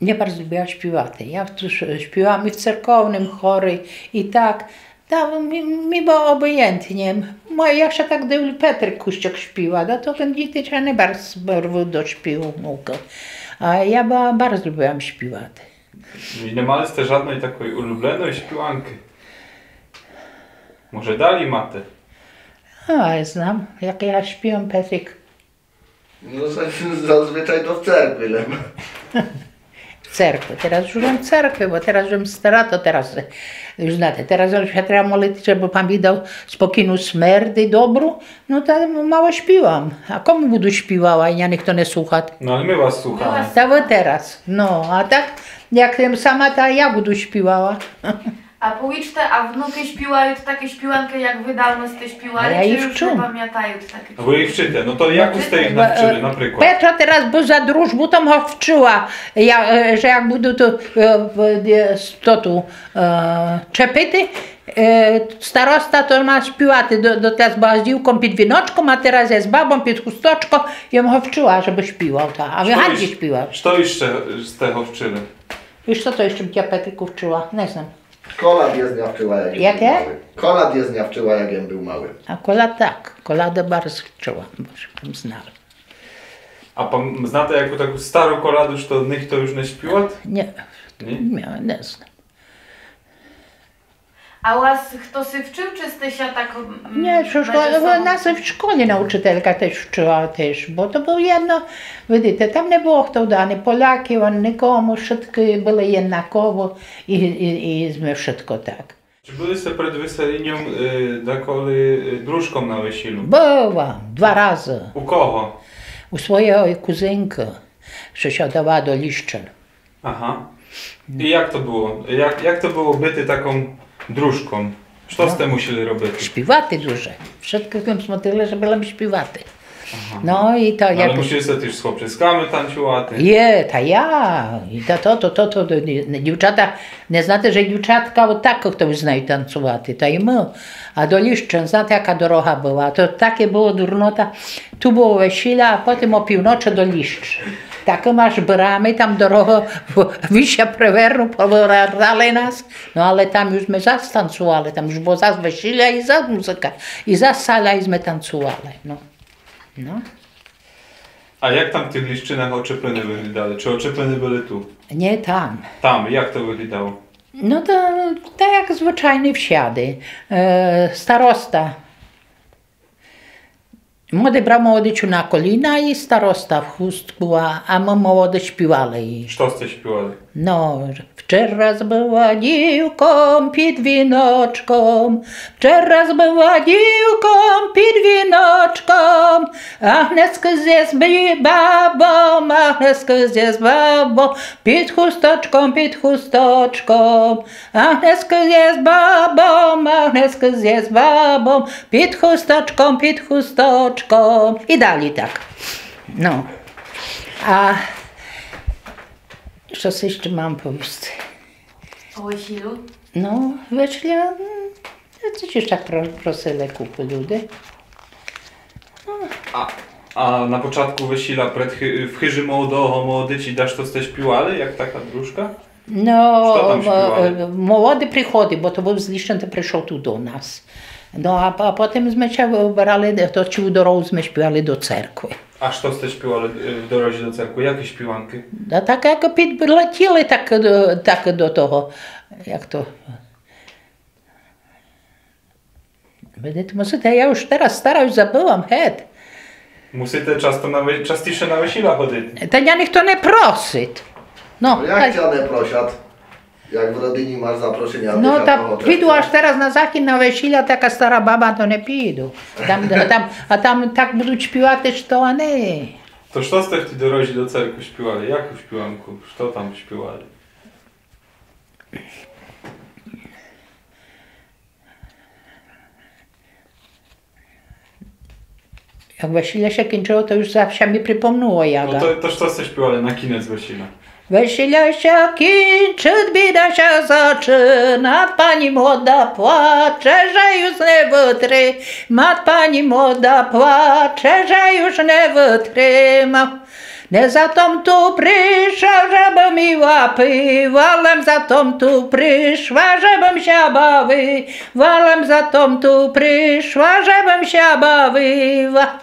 Я барз любила шпівати. Я в ту ш-, шпівам і в церковным хорі, і так. Та мі, мі было обыєнтнє. Мо-, я ся так дивлю, Петрик Кущак шпіва, да то тен діти ся не барз рвут до шпіву, мовка. А я ба-, барз любила шпівати. І не мали сте жадной такой улюбленой шпіванкы? Може, далі мате? А, я знам, як я шпівам, Петрик. Но, за-, зазвичай то в церкви лем. В церкви. Тераз уж лем в церкви, бо тераз уж лем стара, то тераз, уж знате, тераз уж ся треба молити, жебы Пан Бог дав спокійну смерть і добру, но та мало шпівам. А кому буду шпівала, як ня нихто не слухат? Но, але мы вас слухаме. Та вы тераз. Но, а так, як єм сама, та я буду шпівала. А повічте, а внукы шпівают такы шпіванкы, як вы давно сте шпівали, ци уж не памятают такых? А вы іх вчите? Но то як сте іх навчыли, наприклад? Петро тераз быв за дружбу, там го вчыла, я, е, же як будут, е, в, е, с-, то ту, е, чепити, е, староста то ма шпівати до, до, тераз была з дівком під віночком, а тераз є з бабом під хусточком, єм го вчыла, жебы шпівав, та, а він гарні шпівав. Што іщы сте го вчыли? І што то іщы бым тя, Петрику, вчыла? Не знам. Колад єст ня вчыла, як єм быв малы. Колад єст ня вчыла, як єм быв малы. А колад так, колады барз вчыла, бо єм знала. А пам-, знате яку таку стару коладу, што нихто уж не шпіват? Ні. Ні? Ні, не знам. А вас хтоси вчыв, ци сте ся так, м... Ні, што, нас в школі научителька тіж вчыла тіж, бо то было єдно, видите, там не было хто, ани Поляків, ани никому, вшыткы были єднаково і, і, і сме вшытко так. Ци были сте пред выселіньом, е, даколи, е, дружком на весілю? Была, два разы. У кого? У своєй кузинкы, што ся дала до Ліщын. Ага. І як то было? Як, як то было быти таком дружком? Што сте мусіли робити? Шпівати дуже. Вшыткы сме смотрили, жебы лем шпівати. Ага. Но і то... Але мусіли сте тіж з хлопчиськами танцювати? Є, та я. І та то, то, то, то, то, ні, ні, дівчата, не знате, же дівчатка от так, хто знают танцювати, та і мы. А до Ліщын, знате, яка дорога была? То таке было дурнота. Ту было весіля, а потім о півночы до Ліщ. Такы маш брамы, там дорога в-, вися преверну, повертали нас. Но але там уж сме зас танцювали, там уж было зас весіля і зас музыка, і зас саля і сме танцювали. Но. Но. А як там в тых Ліщынах очеплины выглядали? Ци очеплины были ту? Ні, там. Там, як то выглядало? Но то, то як звычайні всяды. Е, староста. Молоды брав молодицю на коліна і староста в хустку, а, а мы молоды шпівали і... Што сте шпівали? Но, вчера збыла дівком під віночком, вчера збыла дівком під віночком, а гнеска зєст бабом, а гнеска зєст бабом, під хусточком, під хусточком. А гнеска зєст бабом, а гнеска зєст бабом, під хусточком, під хусточком. І далі так. Но. А што іщы мам повісти? О весілю? Но, весіля, м, то тіж так про-, просили купу люде. А, а на початку весіля пред хи-, в хыжі молодого, молодиці, дашто сте шпівали, як така дружка? Но, што там шпівали? М, е, молоды приходили, бо то быв з Ліщын, то пришов ту до нас. Но, а, а потім сме ся выбрали, то цілу дорогу сме шпівали до церкви. А што сте шпівали, е, в дорозі до церкви? Які шпіванкы? Да так, як підлетіли, так, е, так до того, як то. Видите, мусите, я уж тераз стара, уж забыла м гет. Мусите часто на ве-, частіше на весіля ходити. Та ня ніхто не просить. Но, як тя не просять? Як в родині маш запрошеня, но, та піду аж тераз на захід на весіля, така стара баба, то не піду. Там, а там, а там так будуть шпівати, што они. То што сте в тій дорозі до церкви шпівали? Яку шпіванку? Што там шпівали? Як весіля ся кінчыло, то уж ся мі припомнуло, як. Но то, то што сте шпівали на кінець весіля? Весіля ся кінчыт, біда ся зачынат, пані молода плаче, же юж не вытримат, пані молода плаче, же юж не вытримат. Не за тым ту пришла, жебым міла пива, лем за тым ту пришла, жебым ся бавила, лем за тым ту пришла, жебым ся бавила.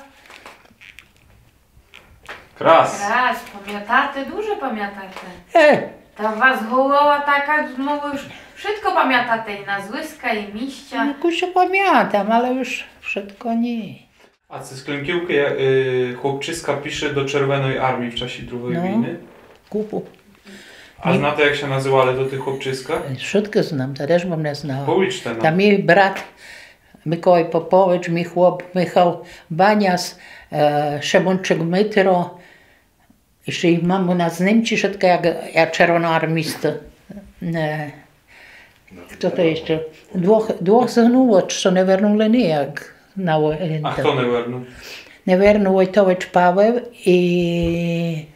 Крас. Крас, памятате, дуже памятате. Е. Та у вас голова така, но вы уж вшытко памятате, і назвиска, і місця. Но, кусок памятам, але уж вшытко ні. А ци з Клинківкы, е, хлопчиска пішли до Червеной армії в часі другой війны? Купу. А знате, як ся называли тоты хлопчиска? Вшыткы знам, та де ж бым не знала. Повічте нам. Та мій брат Миколай Попович, мій хлоп Михал Баняс, е, Шимончик Митро, Іщы їх мам у нас знимці вшыткы, як, як червоноармісты. Е, хто то іщы? Двох, двох згнуло, што не вернули ніяк на войну. А хто не вернув? Не вернув Войтович Павел і,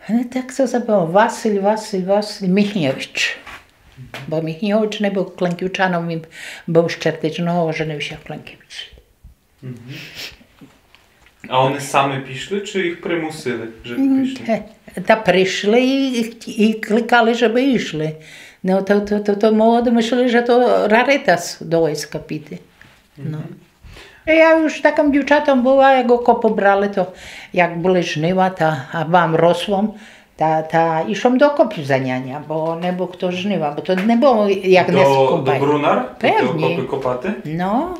не, так ся забыла. Василь, Василь, Василь Міхньович. Бо Міхньович не быв клинківчаном, він быв з Чертичного, оженив ся в Клинківці. Мгм. А они самы пішли, ци їх примусили, же пішли? М, е, та пришли і, і, і кликали, жебы ішли. Но, то, то, то, то молоды мыслили, же то раритас до войска піти. Но. Мгм. Я уж такым дівчатом была, як окопы брали, то як были жнива, та, а бам рослом, Та, та, ішов до окопів за няня, бо не быв хто жнива, бо то не было як днес у комбайні. До Брунар? Певні. До окопы копати? Но.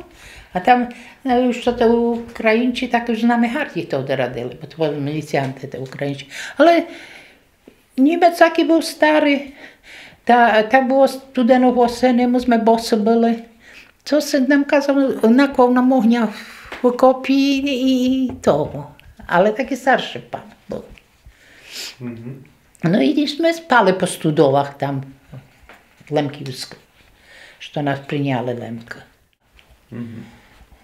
А там, но, уж то, то Українці так уж з нами гарді то дорадили, бо то были міліціанты, то Українці. Але німец такій быв старый, та, так было студено в осени, мы сме босы были. Цо ся нам казав, наклав нам огня в окопі і, і того. Але такій старшый пан быв. Мгм. Но і сме спали по студовах там, лемківскых, што нас прийняли лемкы. Мгм.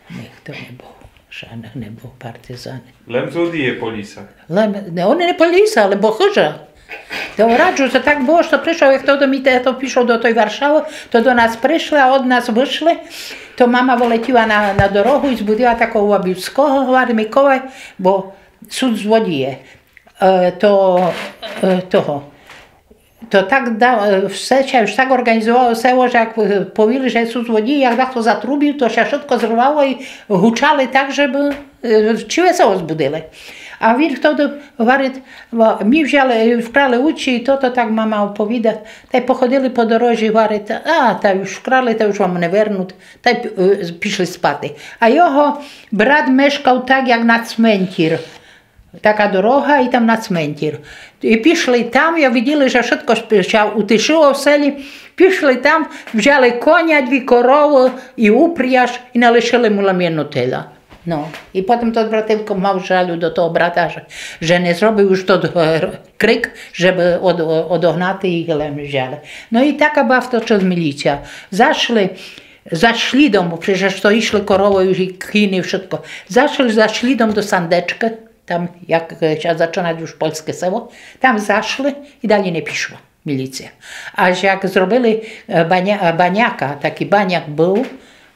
Ніхто не быв, жадных не быв партизанів. Лем злодіє по лісах. Лем, не, они не по лісах, але бо хыжа. То раджу, то так было, што пришов, як то до мі, то пішов до той Варшавы, то до нас пришли, а од нас вышли, то мама вылетіла на, на дорогу і збудила такого Лабівского, говорить: Миколай, бо сут злодіє. Е, то, е, того. То так да-, е, все ся уж так орґанізовало село, же як, е, повіли, же сут злодіє, як дахто затрубів, то ся вшытко зрывало і гучали так, жебы, е, ціле село збудили. А він хто говорить, во, мі взяли, е, вкрали учі, і то, то так мама оповіда. Тай походили по дорозі, говорить, а, та уж вкрали, та уж вам не вернут. Тай, е, пішли спати. А його брат мешкав так, як на цментір. Така дорога і там на цментір. І пішли там, як виділи, же вшытко ш-, ся утишыло в селі, пішли там, взяли коня, дві коровы і упряж, і не лишыли му лем єдну теля. Но. І потім тот братівко мав жалю до того брата, же, же не зробив уж тот, е, крик, жебы од-, одогнати їх, лем взяли. Но і така была в тот час міліція. Зашли за шлідом, бо прецеж то ішли коровы і кіні, вшытко. Зашли за шлідом до Сандечкы. Там, як, е, ся зачынат уж польске село, там зашли і далї не пішла міліція. Аж як зробили, е, Баня-, е, Баняка, такій Баняк быв,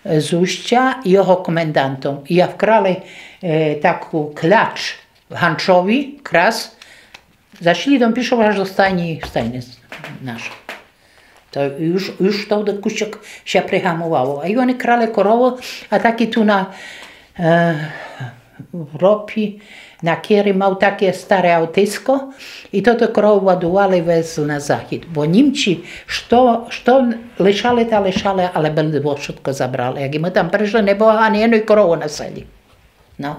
е, з Устя, його комендантом. І як вкрали, е, таку кляч в Ганчові, крас, за шлідом пішов аж до стайні, стайні з-, нашой. То уж, уж то кусок ся пригамовало. А і они крали коровы, а так і ту на, е, В ропі, на керым мав таке старе автиско, і тото коровы ладували, везли на захід. Бо Німці што, што лишали, та лишали, але было вшытко забрали. Як і мы там пришли, не было ани єдной коровы на селі. Но.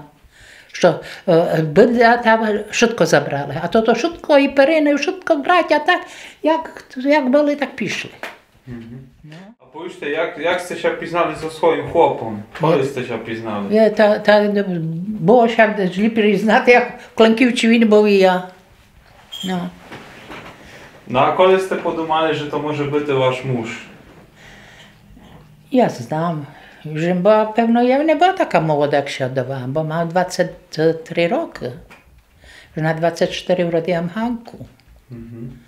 Што, е, быдла там вшытко забрали. А тото вшытко, і перины, вшытко брать, а так, як, як были, так пішли. Мгм. Но. А повіджте, як, як сте ся пізнали зо своім хлопом? Коли сте ся пізнали? Е, та, та, было ся злі пізнати, як в Кланківці він быв і я. Но. Но, а коли сте подумали, же то може быти ваш муж? Я знам, же была, певно, я не была така молода, як ся оддавала, бо мам двадцет три рокы. Же на двадцет штыри вродила м Ганку. Мгм.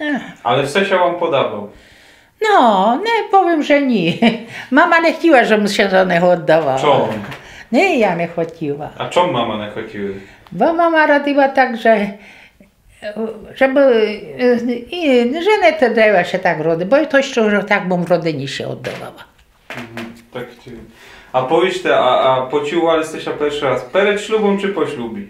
Ех. Але все ся вам подавав? Но, не повім, же ні. Мама не хотіла, жебым ся за нього оддавала. Чом? Не, я не хотіла. А чом мама не хотіла? Бо мама радила так, же, жебы, е, і, же не треба ся так родити, бо то іщы, же так бым в родині ся оддавала. Мгм, так хотіла. А повіджте, а, а почували сте ся першый раз перед шлюбом чи по шлюбі?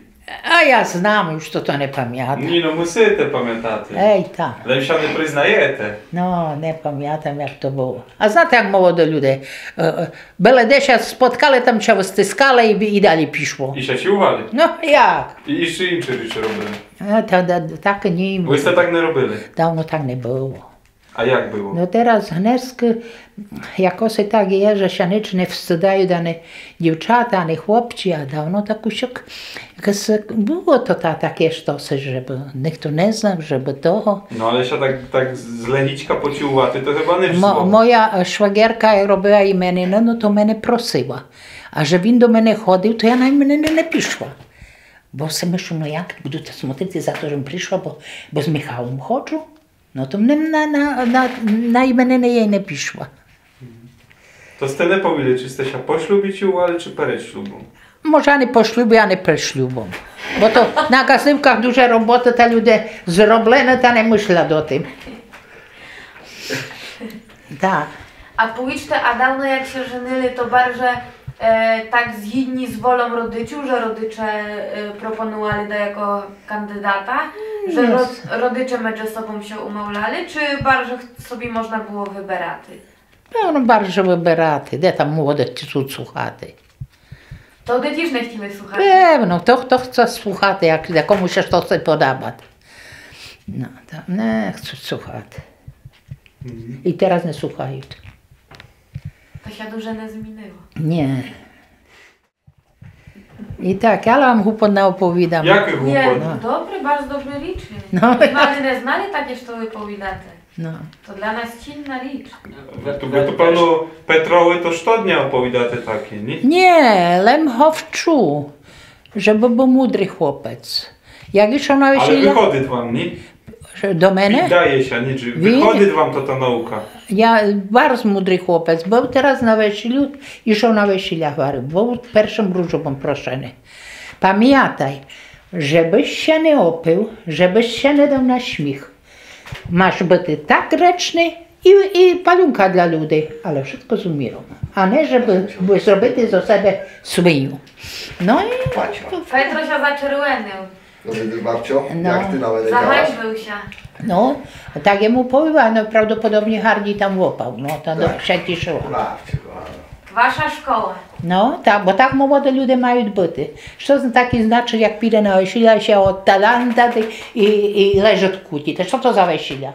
А я знам, уж то, то не памятам. Ні, но мусите памятати. Ей, та. Лем ся не признаєте. Но, не памятам, як то было. А знате, як молоды люде, е, е, были десь ся споткали, там ся выстискали і, і далі пішло. І ся цілували? Но, як? І іщы інчы речы робили? Е, та, та, так ні. Вы сте так не робили? Давно так не было. А як было? Но тераз гнеска якоси так є, же ся ніч не встыдают ани дівчата, ани хлопці, а давно так уж як, якоси было то та, таке штоси, жебы нихто не знав, жебы того. Но але ся так, так з легічка поцілувати, то хыба не... Мо-, моя, е, шваґерка, як робила іменины, но то мене просила. А же він до мене ходив, то я на іменины не пішла. Бо си мышлю, но як буду ся смотрити за то, же пришла, бо, бо з Михалом ходжу. Но то м на, на, на, на іменины єй не пішла. То сте не повіли, чи сте ся по шлюбі цілували, чи перед шлюбом? Може, ани по шлюбі, ани перед шлюбом. Бо то на ґазівках дуже роботы, та люде зроблены, та не мыслят о тым. Так. А повіджте, а давно як ся женили, то барже, е, так згідні з волом родичів, же родиче, е, пропонували даякого кандидата, же ро-, родиче медже собом ся умовляли, чи барже х-, собі можна было выберати? Певно, барже выберати, де там молодых сут слухати. То они тіж не хотіли слухати? Певно, то хто хце слухати, як, якому ся што хце подабати. Но, та не хцут слухати. Мгм. І тераз не слухают. То ся дуже не змінило. Ні. І так, я вам глупот не оповідам. Якых глупот? Ні, но. Добрі, барз добрі річы. Но. Мы али не знали таке, што выповідате. Но. То для нас цінна річ. Вы то, вы то, певно, Петрови то штодня оповідате таке, ні? Ні, лем го вчу, жебы быв мудрый хлопец. Як ішов на весіля... Але выходит вам, ні? До мене? Віддає ся, ні, же выходит вам тота наука? Я барз мудрый хлопец. Быв тераз на весілю, ішов на весіля, гварив. Быв першым вручубом прошеный. Памятай, жебысь ся не опив, жебысь ся не дав на сміх. Маш быти так гречный і, і палюнка для людей, але вшытко з уміром. А не, жебы, бы зробити зо себе свиню. Но і... Петро ся зачервенив. Добрый день, бабцьо. Но. Як ты на мене граєш? Заганьбив ся. Но, так йому повіла, но правдоподобні гардій там лопав. Но, та ся тішыла. Бабцьо, ано. Ваша школа. Но, так, бо так молоды люде мают быти. Што таке значыт, як піде на весіля, ся одталантати і, і лежыт в куті? Та што то за весіля?